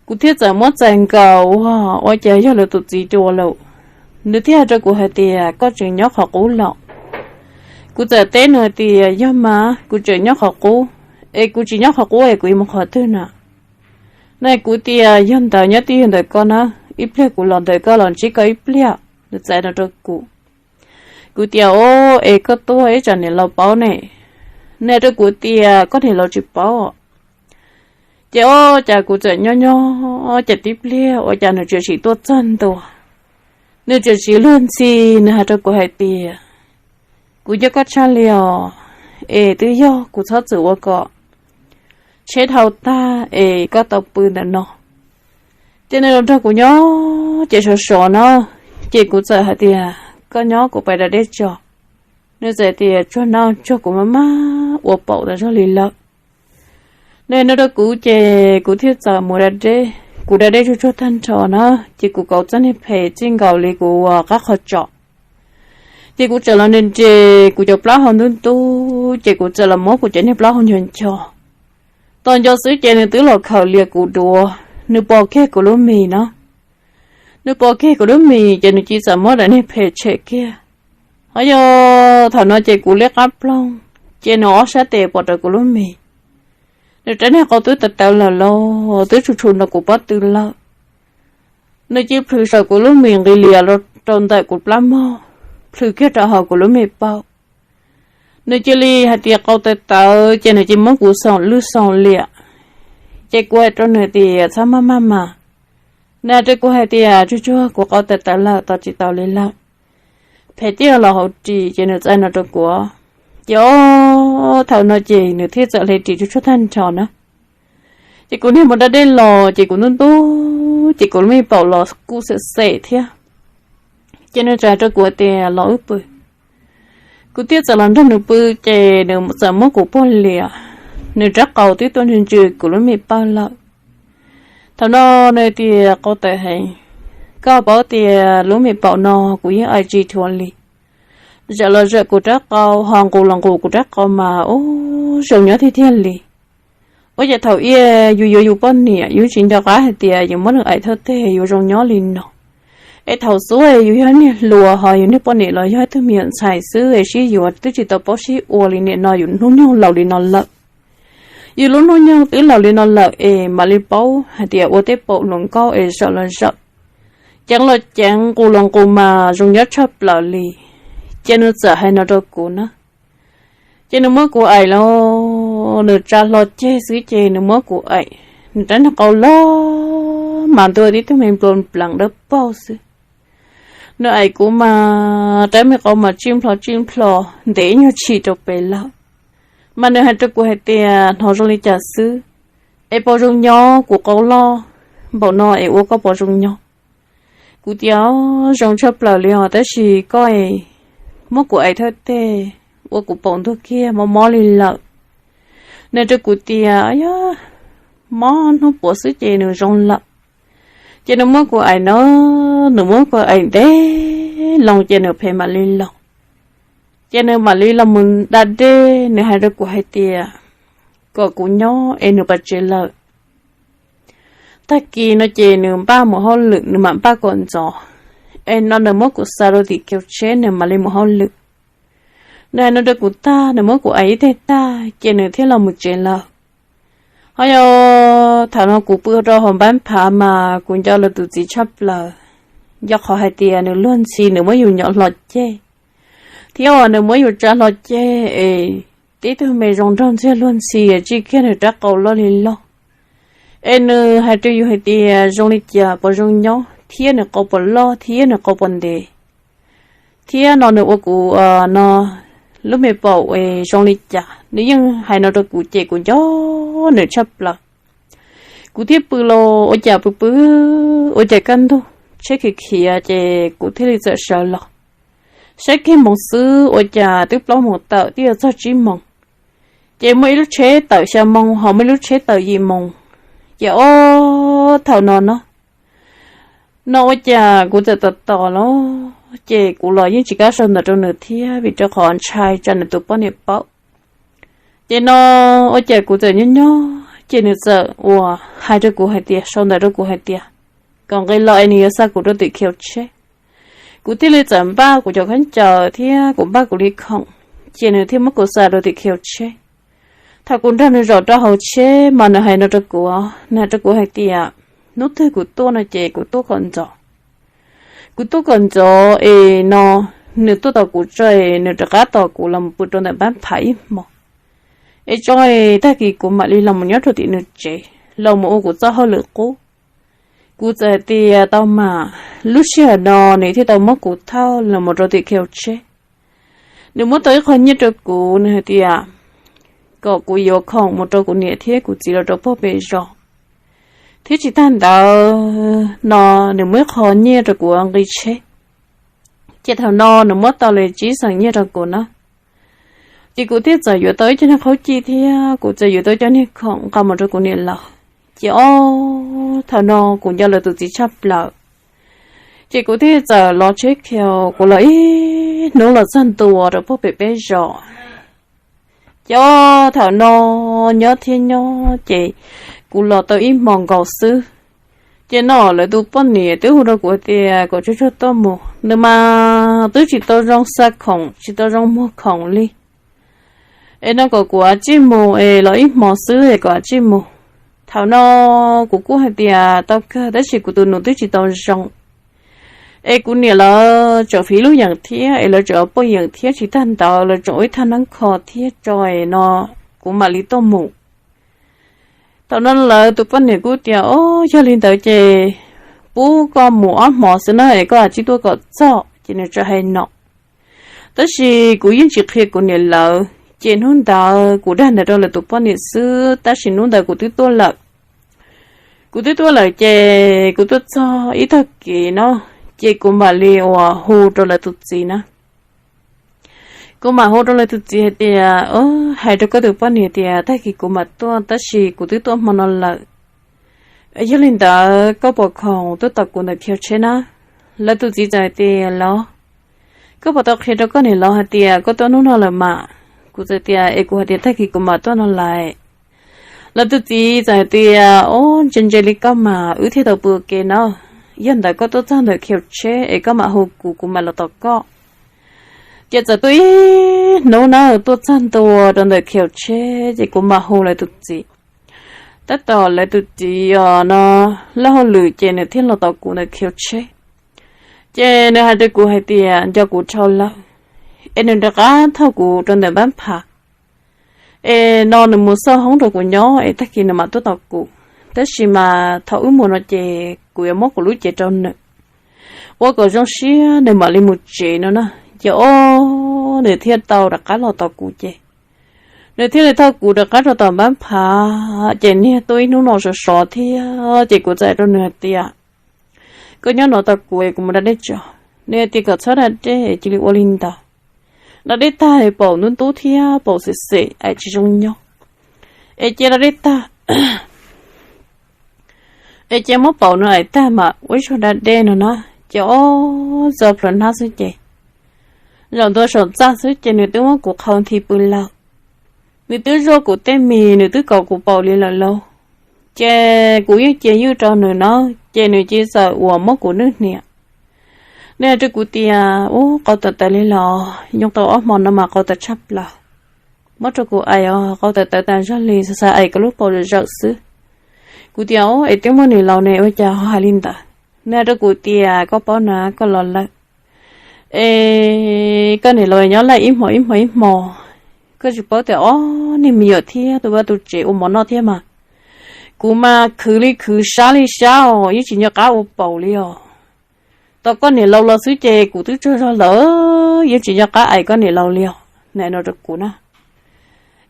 Kuv thiaj txawm muab txais nkaus, ua, ua cas yog lawv tus txiv dua lawm. Nws thiaj hais rau kuv hais tias koj tseem nyob qhov qub los? Kuv txawm teb nws hais tias yog mas, kuv tseem nyob qhov qub, es kuv tsis nyob qhov qub es kuv yuav mus qhov twg na? No kuv tias yog ntawd nyob twj ywm ntawm koj na, ib pliag kuv los ntawm koj los ntsib koj ib pliag. Nws txawm hais no rau kuv. Kuv tias o, es koj tuaj ib tsam niam laus paub ne. Nws hais rau kuv tias koj niam laus tsis paub. Ces o, cas kuv txawm nyob nyob ces tib pliag ua cas nws txawm sim tuaj txog ntua. Nws txawm sim luag ntxhi, nws hais rau kuv hais tias kuv nco koj tshaj li os, es twb yog kuv txhob txwm ua kom tsheb dhau tag es koj tau pw ntawm no. Ces nws los nrog kuv nyob ces sov sov no, ces kuv txawm hais tias koj nyob kuv pais da dej tso. Nws txawm tias tsuag no tsuag, kuv maj maj ua paum tas zog li lawm. Nws hais no rau kuv ces kuv thiaj txawm mus da dej. Kuv da dej tsuag tsuag tag nrho na, ces kuv kauv txoj niag phem txij nkaus li kuv ua qab qhov tsos. Ces kuv txawm los nres nres kuv cov plaub hau ntub ntub, ces kuv txawm los muab kuv cov niag plaub hau ncho ncho. Tos nco xwb ces nws twb los khawm lias kuv duav, nws pos kiag kuv lub mis no. Nws pos kiag kuv lub mis ces nws cia li txawm muab daim niag phem tshem kiag. Ho yog thaum no ces kuv liab qab ploog, ces nws ob sab tes pos rau kuv lub mis. Nws rab niag qau twb tawv tawv lawm los twb tshum tshum nrog kuv pob tw lawm. Nws cia li plhws saum kuv lub mis nqis lias rau ntawm kuv plab mog, plhws kiag rau hauv kuv lub me paum. Nws cia li hais tias qau tawv tawv, ces nws cia li muab kuv xoom lwj xoom liam. Ces kuv hais rau nws tias txhob maj maj mas. Nws hais rau kuv hais tias tsuag tsuag, kuv qau tawv tawv lawm, tos tsis tau li lawm. Phem tiag los hauv ris, ces nws txawm hais no rau kuv. Ces o, thaum no ces nws thiaj txawm hle ris tsuag tsuag tag nrho na. Ces kuv niag mus da dej los ces kuv ntub ntub, ces kuv lub me paum los kuj xem xem thiab. Ces nws txawm hais rau kuv tias los wb pw. Kuv thiaj txawm los nrog nws pw, ces nws txawm muab kuv puag lias, nws rab qau twb tuaj ntsws ntsws kuv lub me paum lawm. Thaum no nws tias qau tawv heev, koj paub tias lub me paum no kuv yeej aim tsis dhuav li. Zawm los zawm kuv rab qau, ho nqus los nqus kuv rab qau mas ua zoo nyob tiag tiag li. Ua cas thaum ub yus yuav yus poj niam yus tsis nco qab hais tias yus muab nws aim thawj teg yuav zoo nyob li no. Es thaum xub yus yog niag hluas ho yus niag poj niam los yog ib tug me nyuam ntxhais xwb es sib yuav twb tsis tau paub sib ua li, nim no yus hnub nyoog laus li no lawm. Yus lub hnub nyoog twb laus li no lawm es mam li paub hais tias ua tej paum hluas nkauj es zawm los zawm, ceev los ceev, nqus los nqus mas zoo nyob tshaj plaws li. Ces nws txawm hais no rau kuv na. Ces nws muab kuv aim los, nws tsa hlo ceg xwb ces nws muab kuv aim, nws rab niag qau loj mas ntuj tib tug me nplua npleev dawb paug xwb. Nws aim kuv mas rab me qau mas tsij nplho tsij nplho, ntev ib nyuag tshim rau pem lawm. Mas nws hais rau kuv hais tias hnov zoo li cas xwb, es puas zoo nyob kuv qau loj npaum no es ua koj puas zoo nyob? Kuv tias zoo tshaj plaws li os, tab sis koj muab kuv aim thawj teg ua kuv paum ntuag kiag mob mob li lawm. Nws rau kuv tias yog mob hnub puav xwb ces nws zoo lawm. Ces nws muab kuv aim no, nws muab kuv aim ntev loo ces nws phem mam li loo. Ces nws mam li los mus da dej, nws hais rau kuv hais tias kom kuv nyob es nws pais tsev lawm. Tag kis no ces nws npaj mus hauj lwm, nws mam npaj kom ntxov, es no nws muab kuv xa rau tim khiv tsheb nws mam li mus hauj lwm. Nws hais no rau kuv tag, nws muab kuv ais ib teg tag ces nws thiaj los mus tsev lawm. Ho yog thaum no kuv pw rau hauv npab phav mas kuv nco lawv tus txiv tshaj plaws, yog qhov hais tias nws luag ntxhi nws muab yus nyom hlo ceg, thiab uas nws muab yus tsa hlo ceg es tib tug me zoo nraug ntxiag luag ntxhi tsij kiag nws rab qau loj li loj. Es nws hais rau yus hais tias zoo li cas puas zoo nyob, thiab nws qau puas loj thiab nws qau puas ntev, thiab no nws ua kuv no lub me paum es zoo li cas, nws yeej hais no rau kuv ces kuv nco nws tshaj plaws. Kuv thiaj pw los ua cas pw pw, ua cas kaj ntug tsheb khiav khiav ces kuv thiaj li txawm sawv los. Saib kiag moos xwb ua cas twb plaub moos tawm twb yuav txog tsib moos, ces muaj ib lub tsheb tawm xya moos ho muaj ib lub tsheb tawm yim moos. Ces ob thaum no no, no ua cas kuv txawm tos tos los, ces kuv los yeej tsis kam sau ntawv rau nws thiab vim rau qhov ntshai tsam nws tus poj niam paub. Ces no ua cas kuv txawm nyob nyob ces nws txawm uas hais rau kuv hais tias, sau ntawv rau kuv hais tias kom nqis los es nws yuav xa kuv rau tim khiv tsheb. Kuv thiaj li txawm npaj kuv cov khaub ncaws thiab kuv npaj kuv li khoom, ces nws thiaj muab kuv xa rau tim khiv tsheb. Thaum kuv nrog nws zaum rau hauv tsheb mas nws hais no rau kuv, nws hais rau kuv hais tias hnub twg kuv tuaj no ces kuv tuaj kom ntxov. Kuv tuaj kom ntxov es no nws tuaj tos kuv tso es nws rov qab tos kuv los mus pw rau ntawm npab phav ib hmos, es tso es tag kis kuv mam li los mus nyob rau tim nws tsev los mus ua kuv txoj hauj lwm qub. Kuv txawm hais tias tau mas, lub sij hawm no nws thiaj tau muab kuv thauj los mus rau tim khiv tsheb. Nws muab tau ib qho nyiaj rau kuv, nws hais tias kom kuv yuav khoom mus rau kuv niam thiab kuv txiv los rau puag pem zos, thiab tsis tag ntawd no nws muab ib qho nyiaj rau kuv nqi tsheb. Ces thaum no nws muab tau li tsib xees nyiaj rau kuv na. Ces kuv thiaj txawm yuav tau ib co niag qhaub cij thiab kuv txawm yuav tau ib co niag khoom nqa mus rau kuv niam laus. Ces ob thaum no kuv nco lawv tus txiv tshaj plaws, ces kuv thiaj txawm los tsheb khiav, kuv los ib hnub los txog ntua rau puag pem peb zos. Ces ob thaum no nyob thiab nyob ces kuv los tau ib hmos nkaus xwb. Ces no lawv tus poj niam twb hu rau kuv tias kom tsuag tsuag tuaj mus, nws mas twb tsis tau zoo xa khoom tsis tau zoo muag khoom li. Es no kom kuv tsij mus es los ib hmos xwb es kom tsij mus. Thaum no kuv kuj hais tias tau kawg tab sis kuv tus nus twb tsis tau zoo. Es kuv niam lawv tseem fiv lub yeem thiab es lawv tseem ua poj yeem thiab tsis tag ntawd lawv tseem ua ib thaj neeb kho thiab tso es no kuv mam li tuaj mus. Thaum no lawv tus poj niam kuj tias, o, yog li ntawd ces pub koj mus ob hmos xwb na es koj tsij tuaj kom txog, ces nws tseem hais no. Tab sis kuv yeej tsis qhia kuv niam lawv, ces hnub ntawd kuv dag ntawd rau lawv tus poj niam xwb tab sis hnub ntawd kuv twb tuaj lawm. Kuv twb tuaj lawm ces kuv tuaj txog ib tag kis no, ces kuv mam li uas hu rau lawv tus txiv na. Kuv mam hu rau lawv tus txiv hais tias, hais rau koj tus poj niam tias tag kis kuv mam tuaj tab sis kuv twb tuaj hmo no lawm. Yog li ntawd koj puas khoom tuaj tos kuv ntawm khiv tsheb na? Lawv tus txiv txawm hais tias, los, koj puas tau qhia rau koj niam laus hais tias koj tuaj hnub no lawm mas? Kuv txawm tias, es kuv hais tias tag kis kuv mam tuaj no lawm. Lawv tus txiv txawm hais tias, o, ntse ntse li koj mas wb thiaj tau pw ua ke no. Yog ntawd koj tuaj txog ntawm khiv tsheb es koj mam hu kuv, kuv mam los tos koj. Ces txawm tuaj ib hnub na, tuaj txog ntua rau ntawm khiv tsheb ces kuv mam hu lawv tus txiv. Tab tom lawv tus txiv os no laj hauj lwm ces nws thiaj los tos kuv ntawm khiv tsheb. Ces nws hais rau kuv hais tias nco kuv dhau lawm, es nws rov qab thauj kuv rau ntawm npab phav. Es no nws mus xauj hoob rau kuv nyob es tag kis nws mam tuaj tos kuv. Tab sis mas thaum wb mus no ces kuv yuav muab kuv lub cev rau nws, ua kom zoo siab nws mam li mus tsev no na. Ces o, nws thiaj tau rov qab los tos kuv ces nws thiaj li thauj kuv rov qab rau tom npab phav. Ces niag tuaj ib hnub no sov sov thiab ces kuv txawm hais rau nws hais tias, koj nyob no tos kuv es kuv mus da dej tso. Nws hais tias kom txhob da dej, cia li ua li ntawd. Da dej tag paum ntub ntub thiab paum xem xem es tsis zoo nyob. Es cia da dej tag, es cia muab paum no ais tag mas ua ib zaug da dej no na. Ces ob txog plhuav hnab xwb ces zaum ntua saum txaj xwb ces nws twb muab kuv qhau nthi pw lawm. Nws twb zuaj kuv tej mis, nws twb kom kuv paum li lawm lauj. Ces kuv yeej cia ywj rau nws na, ces nws cia li txawm uas muab kuv nwj hniav. Nws hais rau kuv tias, ub, qau tawv tawv li los, nyob tau ob hmo no mas qau tawv tshaj plaws. Muab rau kuv aim os, qau tawv tawv tas zog li, xav xav aim koj lub paum zawm zawm xwb. Kuv tias, ub, es twb muaj niam laus ne ua cas ho hais li ntawd? Nws hais rau kuv tias, koj paub na, koj los lawm es koj niam laus nyob laj ib hmo ib hmo ib hmo, koj tsis paub tias ob niag me nyuam thiab tus vaj tus tsev ua mov noj thiab mas. Kuv mas khwv li khwv, sab li sab os, yeej tsis nco qab ua paum li os. Tos koj niam laus los xwb ces kuv twb tsaug zog lawm, yeej tsis nco qab aim koj niam laus li os, nws hais no rau kuv na.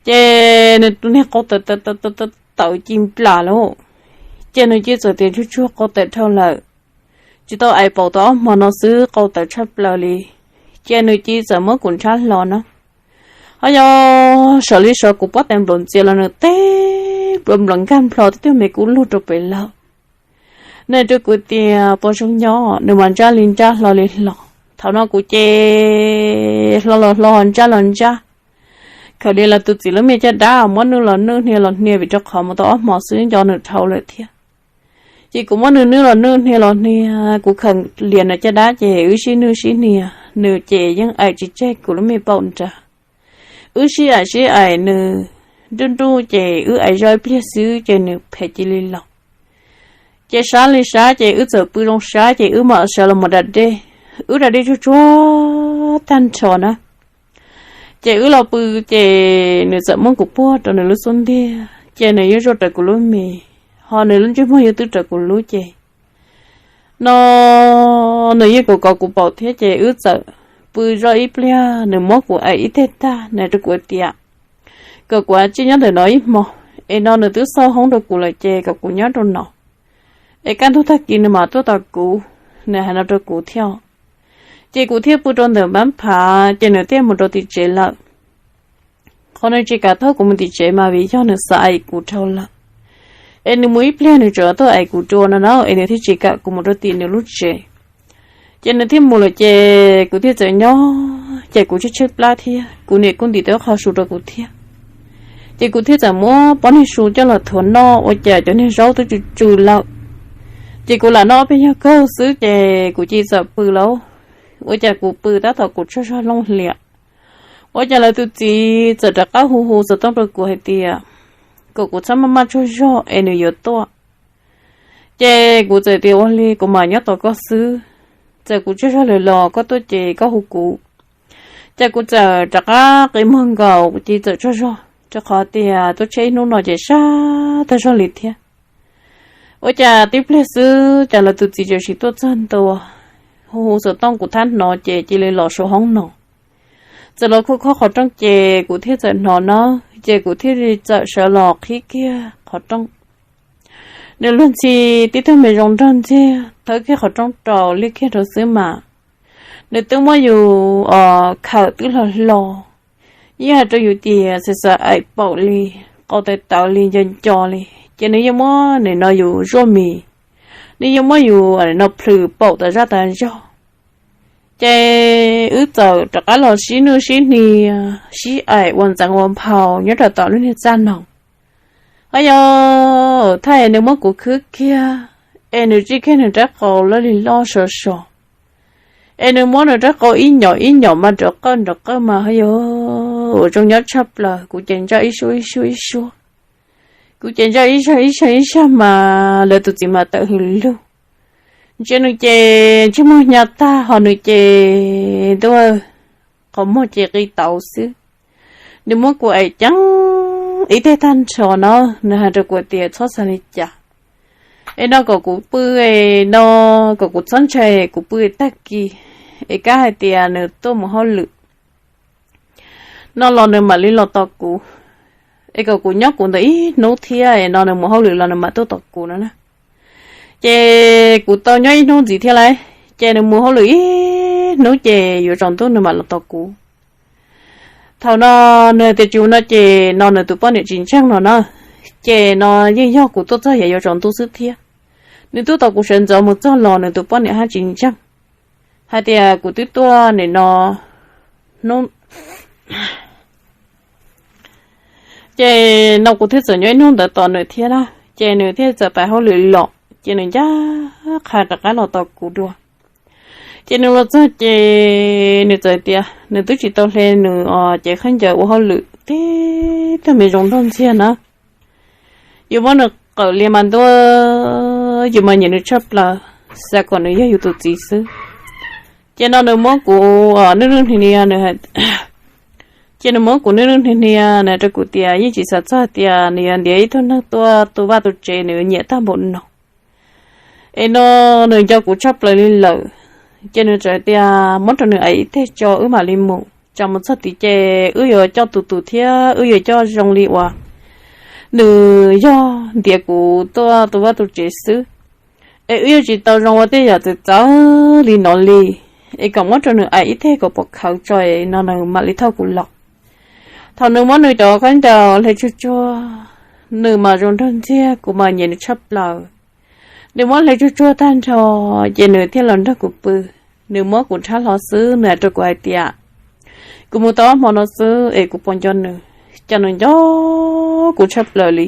Ces nws tus niag qau tawv tawv ci nplas lauj, ces nws cia li txawm tias tsuag tsuag qau tawv dhau lawm, tsis tau aim paum tau ob hmo no xwb qau tawv tshaj plaws li. Ces nws cia li txawm muab kuv nrhab hlo na. Ho yog sawv li sawv kuv pob tais nplaum ntxias los nws teb nplaum nplaum nkag nplho twb tug me kub lug rau pem lawm. Nws hais rau kuv tias puas zoo nyob, nws mas ntsaj li ntsaj hlo li hlo. Thaum no kuv ces hlo los hlo, ntsaj los ntsaj, khaws li lawv tus txiv lub me caj dab muab nwj los nwj hnia los hnia vim rau qhov mus tau ob hmo xwb nco nws dhau lawm thiab. Ces kuv muab nws nwj los nwj hnia los hnia, kuv khaws lias nws caj dab ces wb sib nwj sib hnia, nws ces yeej aim tsis tseg kuv lub me paum nrad. Wb sib aim sib aim nws nruj nruj ces wb aim zoj ib pliag xwb ces nws phem cia li los. Ces sab li sab ces wb txawm pw zoo sab ces wb mam sawv los mus da dej. Wb da dej tsuag tsuag tag nrho na, ces wb los pw ces nws txawm muab kuv puag rau nws lub xub ntiag ces nws yuav zuaj raws kuv lub mis, ho nws lub ntsej muag yuav twb raws kuv lub ces no nws yeej kom kov kuv paum thiab ces wb txawm pw zoj ib pliag, nws muab kuv aim ib teg tag, nws hais rau kuv tias kom kuv cia nyob ntawm no ib hmo, es no nws twb xauj hoob rau kuv lawm ces kom kuv nyob rau no, es kaj ntug tag kis nws mam tuaj tos kuv, nws hais no rau kuv thiab. Ces kuv thiaj pw rau ntawm npab phav ces nws thiaj mus rau tim tsev lawm. Qhov nws tsis kam thauj kuv mus tim tsev mas vim yog nws xav aim kuv dhau lawm, es nws mus ib pliag nws tseem tuaj aim kuv dua no na, es nws thiaj tsis kam kuv mus rau tim nws lub tsev. Ces nws thiaj mus lawm ces kuv thiaj txawm nyob, ces kuv tshaib tshaib plab thiab, kuv niam kuj ntim tau qho su rau kuv thiab. Ces kuv thiaj txawm muab pob niag su coj los thuav noj ua cas cov niag zaub twb tsw tsw lawm. Ces kuv lam noj ob peb nyuag kaug xwb ces kuv cia li txawm pw lauj. Ua cas kuv pw tab tom kuv tsaug zog looj hlias, ua cas lawv tus txiv txawm rov qab hu hu xov tooj rau kuv hais tias kom kuv txhob maj maj tsaug zog es nws yuav tuaj. Ces kuv txawm tias ua li kuv mam nyob tos koj xwb, txawm kuv tsaug zog lawm los koj tuaj ces koj hu kuv. Ces kuv txawm rov qab qi muag nkaus kuv cia li txawm tsaug zog rau qhov tias tuaj tsheb ib hnub no ces sab tag zog li thiab. Ua cas tib pliag xwb cas lawv tus txiv txawm sim tuaj txog ntua, hu hu xov tooj kuv thab hnov ces cia li los saum hoob no. Txawm los khuj khob qhov rooj ces kuv thiaj txawm hnov na, ces kuv thiaj li txawm sawv los qhib kiag qhov rooj. Nws luag ntxhi tib tug me zoo nraug ntxiag thawb kiag qhov rooj rau liaj kiag rau xwb mas nws twb muab yus khawm twb hlo hlo, yeej hais rau yus tias xav xav aim paum li, qau tawv tawv li nco nco li, ces nws yeej muab nim no yus zuaj mis, nws yeej muab yus no plhws paum tas zaj tas zog. Ces wb txawm rov qab los sib nwj sib hnia, sib aim ua ntxeev ua nphau nyob rau tom lub niag txaj no. Ho yog thaum nws muab kuv khwb kiag, es nws tsij kiag nws rab qau loj li loj sov sov, es nws muab nws rab qau ib nyom ib nyom mas nrov qawj nrov qawj mas ho yog ua zoo nyob tshaj plaws, kuv ces ntsaj ib suab ib suab ib suab. Kuv ces ntsaj ib zag ib zag ib zag mas lawv tus txiv mas tawm hws lug. Ntsia nws ces ntsej muag hnyav tag, ho nws ces ntuj, qhov muag ces qi tauv xwb. Nws muab kuv aim ceeb ib teg tag nrho na, nws hais rau kuv tias txhob xav li cas, es no kom kuv pw, no kom kuv txhob ntshai, kuv pw tag kis, es kab hais tias nws tuaj mus hauj lwm no los nws mam li los tos kuv, es kom kuv nyob kuv ntawd ib hnub thiab, es no nws mus hauj lwm los nws mam tuaj tos kuv no na. Ces kuv tau nyob ib hnub ntxiv thiab lauj, ces nws mus hauj lwm ib hnub ces yuav tsaus ntuj nws mam los tos kuv. Thaum no nws tias tsis ua no ces no nws tus poj niam tsis ntseeg no na, ces no yeej yog kuv tuaj txog yav yuav tsaus ntuj xwb thiab. Nws tuaj tos kuv sawv ntxov mus txog los nws tus poj niam haj tsis ntseeg. hais tias kuv twb tuaj nim no hnub, ces no kuv thiaj txawm nyob ib hnub ntawd tos nws thiab na, ces nws thiaj txawm pais hauj lwm los, ces nws ncaj qha rov qab los tos kuv dua. Ces nws los txog ces nws txawm tias nws twb tsis tau hle nws os, ces khaub ncaws ua hauj lwm tib tug me zoo nraug ntxiag na. Yus muab nws qawm li mas ntuj, yus mas nyiam nws tshaj plaws, xav kom nws yog yus tus txiv xwb. Ces no nws muab kuv nwj nwj hnia hnia, ces nws muab kuv nwj nwj hnia hnia, nws rau kuv tias yeej tsis xav txog tias nws yuav ntiav ib tug neeg tuaj tu vaj tu tsev nws nyiam tag npaum no. Es no nws nco kuv tshaj plaws li lawm, ces nws txawm tias muab rau nws aim ib teg tso wb mam li mus, tsam mus txog tid ces wb yuav coj tus tus thiab wb yuav coj zoo li uas nws yog ntiav kuv tuaj tu vaj tu tsev xwb. Es wb yuav tsis tau zoo ua tej yam txawv txawv li no li. Es kom muab rau nws aim ib teg kom pom khawv tso no nws mam li thauj kuv los. Thaum nws muab nws cov khaub ncaws hle tsuag tsuag, nws mas zoo nraug ntxiag, kuv mas nyiam nws tshaj plaws. Nws muab hle tsuag tsuag tag nrho, ces nws thiaj los nrog kuv pw. Nws muab kuv rhab hlo xwb, nws hais rau kuv hais tias kuv mus tau ob hmo no xwb es kuv puas nco nws, cas nws nco kuv tshaj plaws li.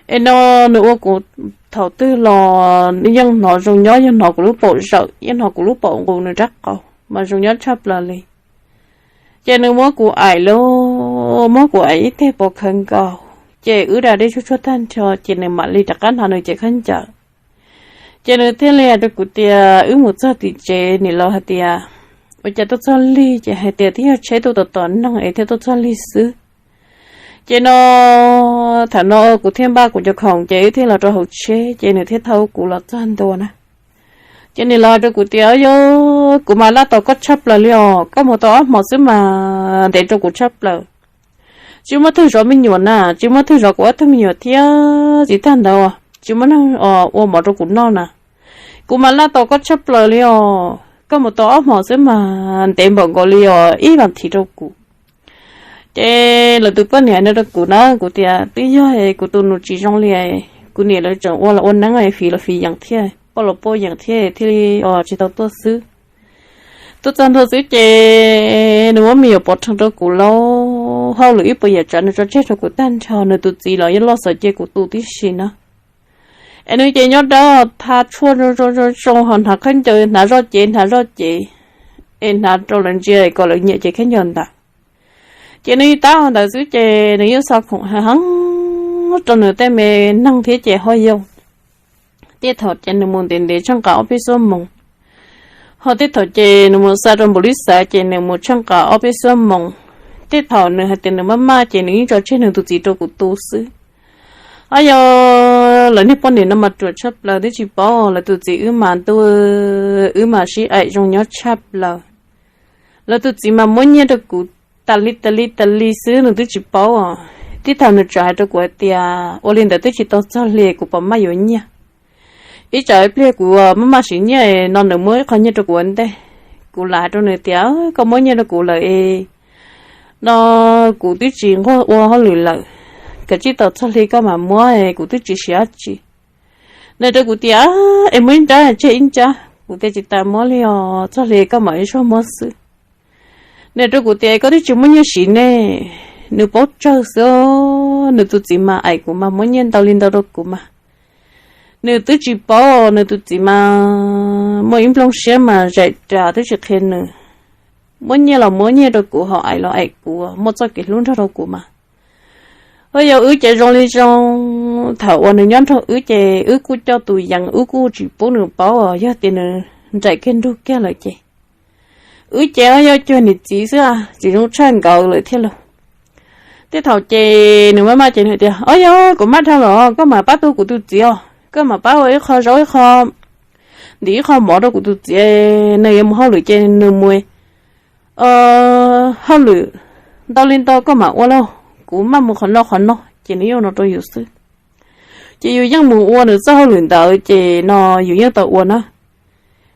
Es no nws ua kuv thaum twg los yeej hnov zoo nyob, yeej hnov kuv lub paum zawm, yeej hnov kuv lub paum nqus nws rab qau, mas zoo nyob tshaj plaws li. Ces nws muab kuv aim lauj, muab kuv aim ib teg pov khawv nkaus, ces wb da dej tsuag tsuag tag nrho, ces nws mam li rov qab hnav nws cev khaub ncaws. Ces nws thiaj li hais rau kuv tias wb mus txog tim tsev, niam laus hais tias ua cas tuaj txog lig, ces hais tias twb yog tsheb tuaj tom tom neeg es thiaj tuaj txog lig xwb. Ces no thaum no kuv thiaj npaj kuv cov khoom ces wb thiaj los rau hauv tsheb, ces nws thiaj thauj kuv los txog ntua na. Ces niam laus hais rau kuv tias yog kuv mas laj tos koj tshaj plaws li os, koj mus tau ob hmos xwb mas ntev rau kuv tshaj plaws. Tsis muaj twg zov me nyuam na, tsis muaj twg zov kuv ob tug me nyuam thiab txiv tag ntawd, tsis muaj neeg ua mov rau kuv noj na. Kuv mas laj tos koj tshaj plaws li os, koj mus tau ob hmos xwb mas ntev npaum nkaus li os ib vas thiv rau kuv. Ces lawv tus poj niam hais no rau kuv na, kuv tias twb yog kuv tus nus tsis zoo li, kuv niam lawv tseem ua los ua neeb fiv los fiv yeem thiab, poj los poj yeem thiab thiaj li tsis tau tuaj xwb. Tuaj txog ntua xwb ces nws muab me nyuam pov rhees rau kuv lauj, hauj lwm ib puas yam tsav nws tso tseg rau kuv tag nrho, nws tus txiv los yeej loj xav cia kuv tu tib si na. Es nws ces nyob dawb tha tshuaj zoo zoo zoo ho hnav khaub ncaws hnav zoj cev hnav zoj cev, es hnav rau lawv ntsia kom lawv nyiam cev khaub ncaws ntawd. Ces nws ib tab ntawd xwb ces nws yeej xa khoom heev heev rau nws tej me neeg thiab ces ho yau. Tej thaum ces nws mus ntev ntev tsheej nqa ob peb xuab moos, ho tej thaum ces nws mus xa rau npaum li xav ces nws mus tsheej nqa ob peb xuab moos. Tej thaum nws hais tias nws maj maj ces nws yeej tso tseg nws tus txiv rau kuv tu xwb. Ho yog lawv niag poj niam no mas ruam tshaj plaws twb tsis paub, lawv tus txiv wb mas ntuj, wb mas sib aim zoo nyob tshaj plaws. Lawv tus txiv mas muab nyiaj rau kuv tas li tas li tas li xwb nws twb tsis paub os. Tib thaum nws txawm hais rau kuv hais tias ua li ntawd twb tsis tau txog hli kuv puas maj yuav nyiaj. Ib tsam ib pliag kuv maj maj siv nyiaj no nws muab ib qho nyiaj rau kuv ua ntej. Kuv lam hais rau nws tias koj muab nyiaj rau kuv lawm es no kuv twb tsis nquag ua hauj lwm lawm, kav tsij tos txog hli koj mam muab, kuv twb tsis siv dab tsi. Nws rau kuv tias es muab ib nrab tseg ib nrab, kuv tias tsis tas muab li os, txog hli koj mam ib zaug muab xwb. Nws rau kuv tias koj twb tsis muaj nyiaj siv ne. Nws paub tsawg xwb, nws tus txiv mas aim kuv mas muab nyiaj ntau li ntau rau kuv mas. Nws twb tsis paub, nws tus txiv mas muaj ib nplooj siab mas zaim ras twb tsis qhia nws. Muab nyiaj los muab nyiaj rau kuv, ho aim los aim kuv, muaj txoj kev hlub nrog rau kuv mas. Ho yog wb ces zoo li zoo, thaum uas nws nyob nrog wb ces wb kuj coj tus yees, wb kuj tsis pub nws paub os, yog tias nws nraim kiag nrug kiag lawm ces wb ces ho yog cuag niam txiv xwb, tsis zoo tshaj nkawd lawm thiab lauj. Tej thaum ces nws maj maj ces nws tias o yog kuv maj dhau los koj mam pab tu kuv tus txiv os, koj mam pab ua ib qho zaub ib qho ntim ib qho mov rau kuv tus txiv, nws yuav mus hauj lwm ces nws mus hauj lwm ntau li ntau koj mam ua lauj, kuv maj mus qhov no qhov no ces nws yeej no rau yus xwb. Ces yus yeej mus ua nws txoj hauj lwm ntawd ces no yus yeej tau ua na.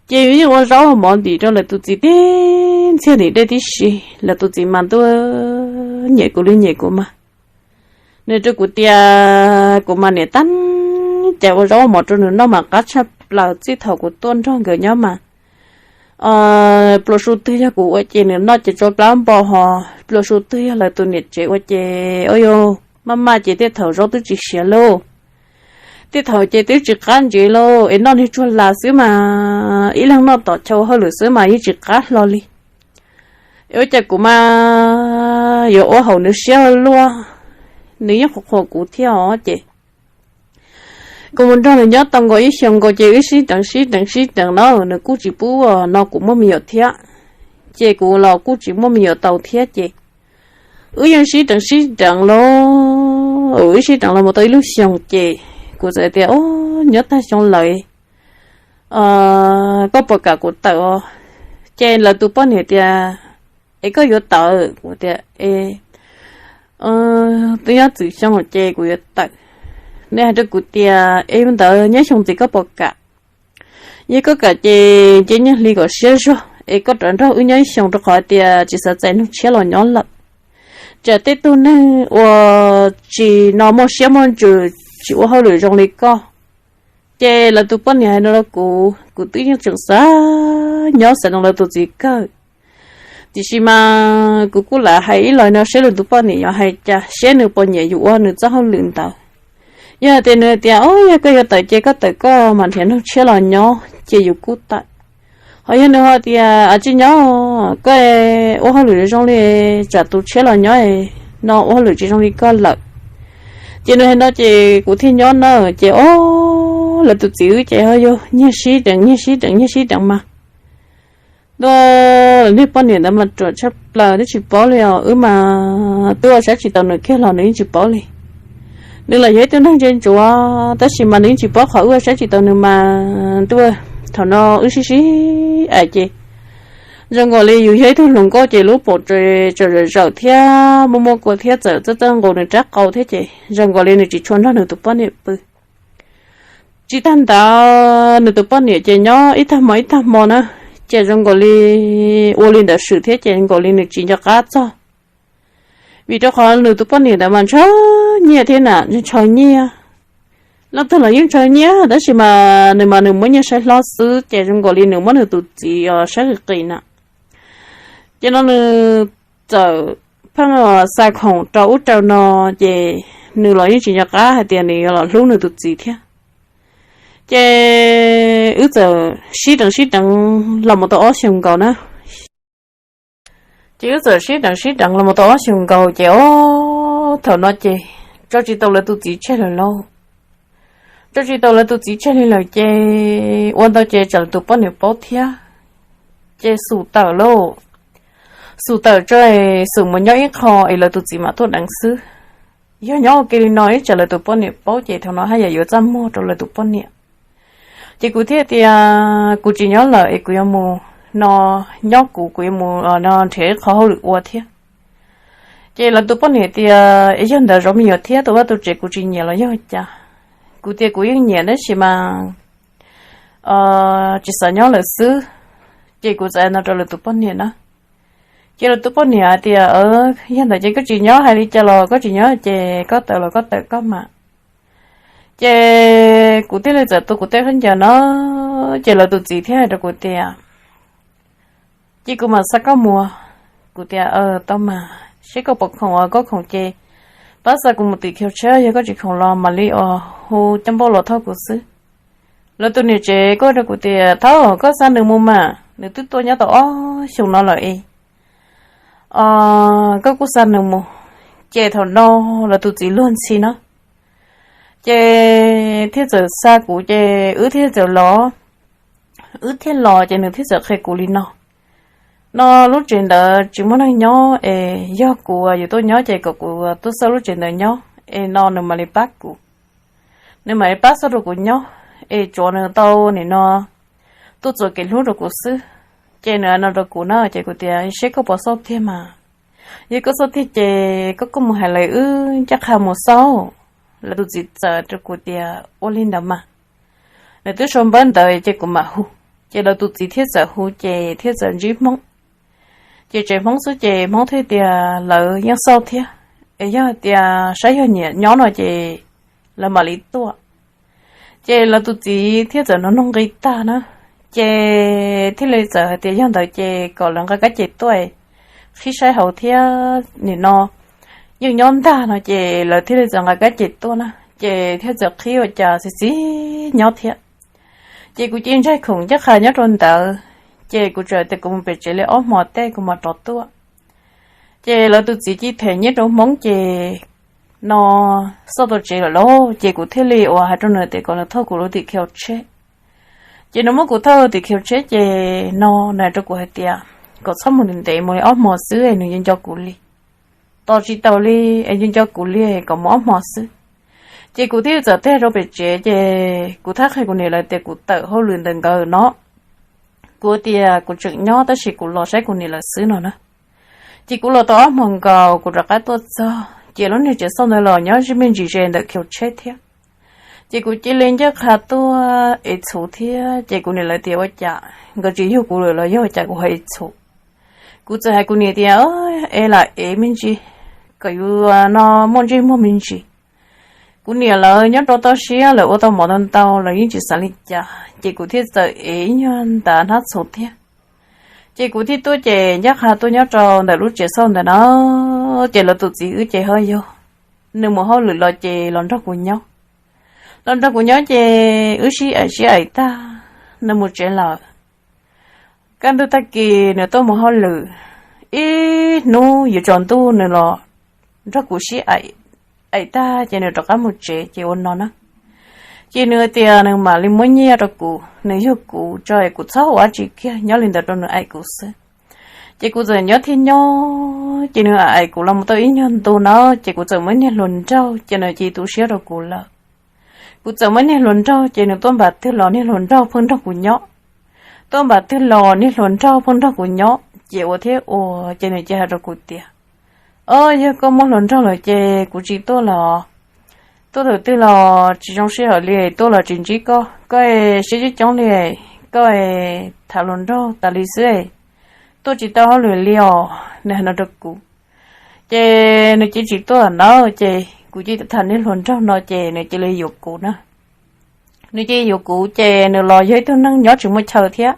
Ces yus yeej ua zaub mov ntim rau lawv tus txiv tib ntxhiag ntim dej tib si, lawv tus txiv mas ntuj nyiam kuv li nyiam kuv mas. Nws rau kuv tias kuv mas niam tab cai ua zaub mov rau nws noj mas qab tshaj plaws, txij thaum kuv tuaj nrog nkawd nyob mas Pluas su twg yog kuv ua ces nws noj ces tsau plab npo, ho pluas su twg yog lawv tus niam tsev ua ces ua yog maj maj ces tej thaum zaub twb tsis siav lauj. Tej thaum ces twb tsis qab ntsev lauj, es noj niag tsuag las xwb mas ib leeg noj tom chaw ua hauj lwm xwb mas yeej tsis qab hlo li. Es ua cas kuv mas yuav ua haum nws siab luaj, nws yeej qhuas qhuas kuv thiab os ces kuv mus nrog nws nyob tau nkaus ib xyoos nkaus ces wb sib deev sib deev sib deev no nws kuj tsis pub no kuv muaj me nyuam thiab, ces kuv los kuj tsis muaj me nyuam tau thiab ces wb yeej sib deev sib deev los, wb sib deev los mus tau ib lub xyoos ces kuv txawm tias, o, nyob tag xyoo lawm, koj puas kam kuv tawm os? Ces lawv tus poj niam tias, es koj yuav tawm? Kuv tias, e, twb nyob txwm xyoo ces kuv yuav tawm. Nws hais rau kuv tias, es ntawd nyob xyoo ntxiv koj puas kam? Yog koj kam ces nce niag hli kom siab zog es koj rov nrog wb nyob ib xyoos rau qhov tias tsis xav txais nug tshiab los nyob lawm. Tsam tej tug neeg uas tsis no muaj siab muaj ntsws, tsis ua hauj lwm zoo li koj. Ces lawv tus poj niam hais no rau kuv, kuv twb yeej tseem xav nyob xav nrog lawv tus txiv kawg. Tiam sis mas kuv kuj lam hais ib los no seb lawv tus poj niam yuav hais cas, seb nws puas nyiam yus ua nws txoj hauj lwm ntawd. Yog hais tias nws tias, o, yog koj yuav tawm ces koj tawm koj mam nrhiav nug tshiab los nyob ces yus kuj tawm. Ho yog nws ho tias, a, tsis nyob, koj ua hauj lwm zoo li, tsam tus tshiab los nyob no ua hauj lwm tsis zoo li koj lawm. Ces nws hais no ces kuv thiaj nyob na, ces o, lawv tus txiv wb ces ho yog nyiag sib deev nyiag sib deev nyiag sib deev mas. Ntuj, niag poj niam ntawd mas ruam tshaj plaws twb tsis paub li os, wb mas twb ua saib tsis taus nws kiag los nws yeej tsis paub li. Nws los yog ib tug neeg ntse ntsuav tab sis mas nws yeej tsis paub qhov wb ua saib tsis taus nws mas. Ntuj, thaum no wb sib sib ais ces zoo nkaus li yus yog ib tug hluas nkauj ces lub paum tseem zawm zawm thiab muaj muaj kua thiab txawm txawj txawj nqus nws rab qau thiab ces zoo nkaus li nws tsis tshua nrog nws tus poj niam pw. Tsis tag ntawd nws tus poj niam ces nyob ib tag hmo ib tag hmo na, ces zoo nkaus li ua li ntawd swm thiab ces nkaus li nws tsis nco qab txog. Vim rau qhov nws tus poj niam ntawd mas ntshaw nyiaj thiab na, ntshaw nyiaj. Leej twg los yeej ntshaw nyiaj tab sis mas nws mas nws muab nyiaj saib hlob xwb ces zoo nkaus li nws muab nws tus txiv os saib qis qis na. Ces no nws txawm pheej xa khoom rau ub rau no, ces nws los yeej tsis nco qab hais tias nws yuav los hlub nws tus txiv thiab. Ces wb txawm sib deev sib deev los mus tau ob xyoos nkaus na. Ces wb txawm sib deev sib deev los mus tau ob xyoos nkaus ces o, thaum no ces tso tsis tau lawv tus txiv tseg lawm lauj. Tso tsis tau lawv tus txiv tseg li lawm ces ua ntau ces tsam lawv tus poj niam paub thiab, ces xum tawm lauj. Xum tawm tso, xum mus nyob ib qho es lawv tus txiv mam tuaj deev xwb. Yog nyob ua ke li no ib tsam lawv tus poj niam paub ces thaum no haj yam yuav txaj muag rau lawv tus poj niam. Ces kuv thiaj tias kuv tsis nyob lawm es kuv yuav mus no nyob kuv, kuv yuav mus no nrhiav ib qho hauj lwm ua thiab. Ces lawv tus poj niam tias, es yog ntawd zov me nyuam thiab tus vaj tus tsev kuv tsis nyiam los yog cas? Kuv tias kuv yeej nyiam tab sis mas tsis xav nyob lawm xwb, ces kuv txawm no rau lawv tus poj niam na. Ces lawv tus poj niam hais tias, yog ntawd ces koj tsis nyob hais li cas los koj tsis nyob ces koj tawm los koj tawm koj mas. Ces kuv thiaj li txawm tu kuv tej khaub ncaws no, ces lawv tus txiv thiaj hais rau kuv tias, ces kuv mam xa koj mus. Kuv tias, tau mas, seb koj puas khoom, koj khoom ces pab xa kuv mus tim kiag tsheb, yog koj tsis khoom los mam li hu coj npauj los thauj kuv xwb. Lawv tus niam tsev kuj rau kuv tias, thaum koj xa nws mus mas nws twb tuaj nyob tau ob xyoos no lawm es koj kuj xa nws mus. Ces thaum no lawv tus txiv luag ntxhi na, ces thiaj txawm xa kuv ces wb thiaj txawm los. Wb thiaj los ces nws thiaj txawm qhia kuv li no, no lub tsev ntawd tsis muaj neeg nyob es yog kuv yuav tuaj nyob ces kom kuv tuaj xauj lub tsev ntawd nyob es no nws mam li pab kuv. Nws mam li pab xauj rau kuv nyob es tsuav nws tau nim no tuaj txuas kev hlub rau kuv xwb. Ces nws no rau kuv na ces kuv tias, seb koj puas xauj tiag mas, yog koj xauj tiag ces koj kuj mus hais lawv wb ncaj qha mus xauj. Lawv tus txiv txawm rau kuv tias, ua li ntawd mas, nws twb sau npawb ntawd ces kuv mam hu. Ces lawv tus txiv thiaj txawm hu ces thiaj txawm ntsib Hmoob. Ces tsev Hmoob xwb ces Hmoob thiaj tias lawv yeej xauj thiab, es yog tias saib yog nyiam nyob no ces lawv mam li tuaj. Ces lawv tus txiv thiaj txawm nug nug nqi tag na, Ces thiaj li txawm hais tias yog ntawd ces kom lawv nqa kab ces tuaj, qhib saib hauv thiab nim no yeej nyob ntag no ces lawv thiaj li txawm nqa kab ces tuaj na, ces thiaj txawm qhib ua cas txiv txiv nyob thiab. Ces kuv cia li ntsaig khoom ncaj qha nyob rau ntawd, ces kuv txawm tias kuv mus pem tsev li ob hmo tej kuv mam rov tuaj. Ces lawv tus txiv cia li them nyiaj rau Hmoob ces no xauj tau tsev lawm lauj, ces kuv thiaj li uas hais rau nws tias kom nws thauj kuv lub tim khiv tsheb. Ces nws muab kuv thauj tim khiv tsheb ces no nws hais rau kuv hais tias kom txhob mus ntev ntev, mus li ob hmo xwb es nws yeej nco kuv li. Tos tsis tau li es yeej nco kuv li, kom mus ob hmo xwb. Ces kuv thiaj txawm tig rau pem tsev ces kuv thiaj qhia kuv niam lawv tias kuv tawm hauj lwm ntawm nkawd no. Kuv tias kuv tseem nyob tab sis kuv los saib kuv niam lawv xwb no na. Ces kuv los tau ob hmo nkaus kuv rov qab tuaj txog ces lub niag tsev xauj ntawd los nyob ze me ntsis ze ntawm khiv tsheb thiab. Ces kuv cia li ncaj qha tuaj ev txhuv thiab ces kuv niam lawv tias ua cas nkawd tsis yug kuv lawm los yog cas kuv ho ev txhuv. Kuv txawm hais kuv niam tias ev lam ev me ntsis, kom yus no muaj ntsej muag me ntsis. Kuv niam lawv nyob rau toj siab lawv ua tau mov ntau ntau lawv yeej tsis xav li cas ces kuv thiaj txawm ev ib nyuag ntav hnab txhuv thiab. Ces kuv thiaj tuaj ces ncaj qha tuaj nyob rau ntawm lub tsev xauj ntawd na, ces lawv tus txiv wb ces ho yog nws mus hauj lwm los ces los nrog kuv nyob. Los nrog kuv nyob ces wb sib aim sib aim tag, nws mus tsev lawm. Kaj ntug tag kis nws tuaj mus hauj lwm, ib hnub yuav tsaus ntuj nws los nrog kuv sib aim, aim tag ces nws rov qab mus tsev ces ua no na. Ces nws tias nws mam li muab nyiaj rau kuv, nws yug kuv tso es kuv txhob ua dab tsi kiag, nyob li ntawd rau nws aim kuv xwb. Ces kuv txawm nyob thiab nyob, ces nws aim kuv los mus tau ib nyuag ntu na, ces kuv txawm muab niag hluas nraug ces nws cia li tu siab rau kuv lawm. Kuv txawm muab niag hluas nraug ces nws tuaj npam twg los niag hluas nraug pheej nrog kuv nyob. Tuaj npam twg los niag hluas nraug pheej nrog kuv nyob ces ua thiab ua ces nws cia hais rau kuv tias, o, yog koj muaj hluas nraug lawm ces kuv tsis tuaj los. Tuaj thaum twg los tsis zoo sij hawm li, tuaj los tsis ntsib koj, koj siab coob coob li, koj tham hluas nraug tas li xwb, tuaj tsis tau hauj lwm li os, nws hais no rau kuv. Ces nws cia li tsis tuaj ntawd ces kuv cia li tham niag hluas nraug no ces nws cia li yuav kuv na. Nws cia li yuav kuv ces nws los yog ib tug neeg nyob tsis muaj chaw thiab.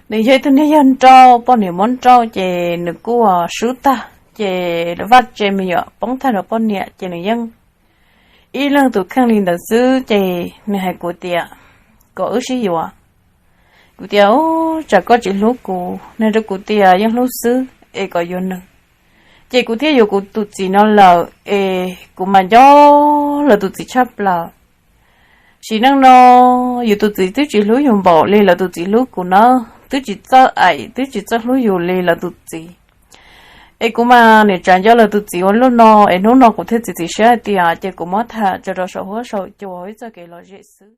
Nws yog ib tug niag yawg nrauj, poj niam muab nrauj ces nws kuj swb tag ces vaj tse me nyuam poob tag rau poj niam ces nws yeej ib leeg tus kheej li ntawd xwb ces nws hais kuv tias kom wb sib yuav. Kuv tias, u, tsam koj tsis hlub kuv, nws rau kuv tias yeej hlub xwb es kom yuav nws. Ces kuv thiaj yuav kuv tus txiv no lawm es kuv mas nco lawv tus txiv tshaj plaws. Sim neej no yus tus txiv twb tsis hlub yus npaum li lawv tus txiv hlub kuv na, twb tsis txawj aim twb tsis txawj hlub yus li lawv tus txiv. Es kuv mas nim tsav nco lawv tus txiv ua luaj no es hnub no kuv thiaj txiav txim siab hais tias ces kuv muab tham tso rau saum huab saum cua ib txoj kev lom zem xwb.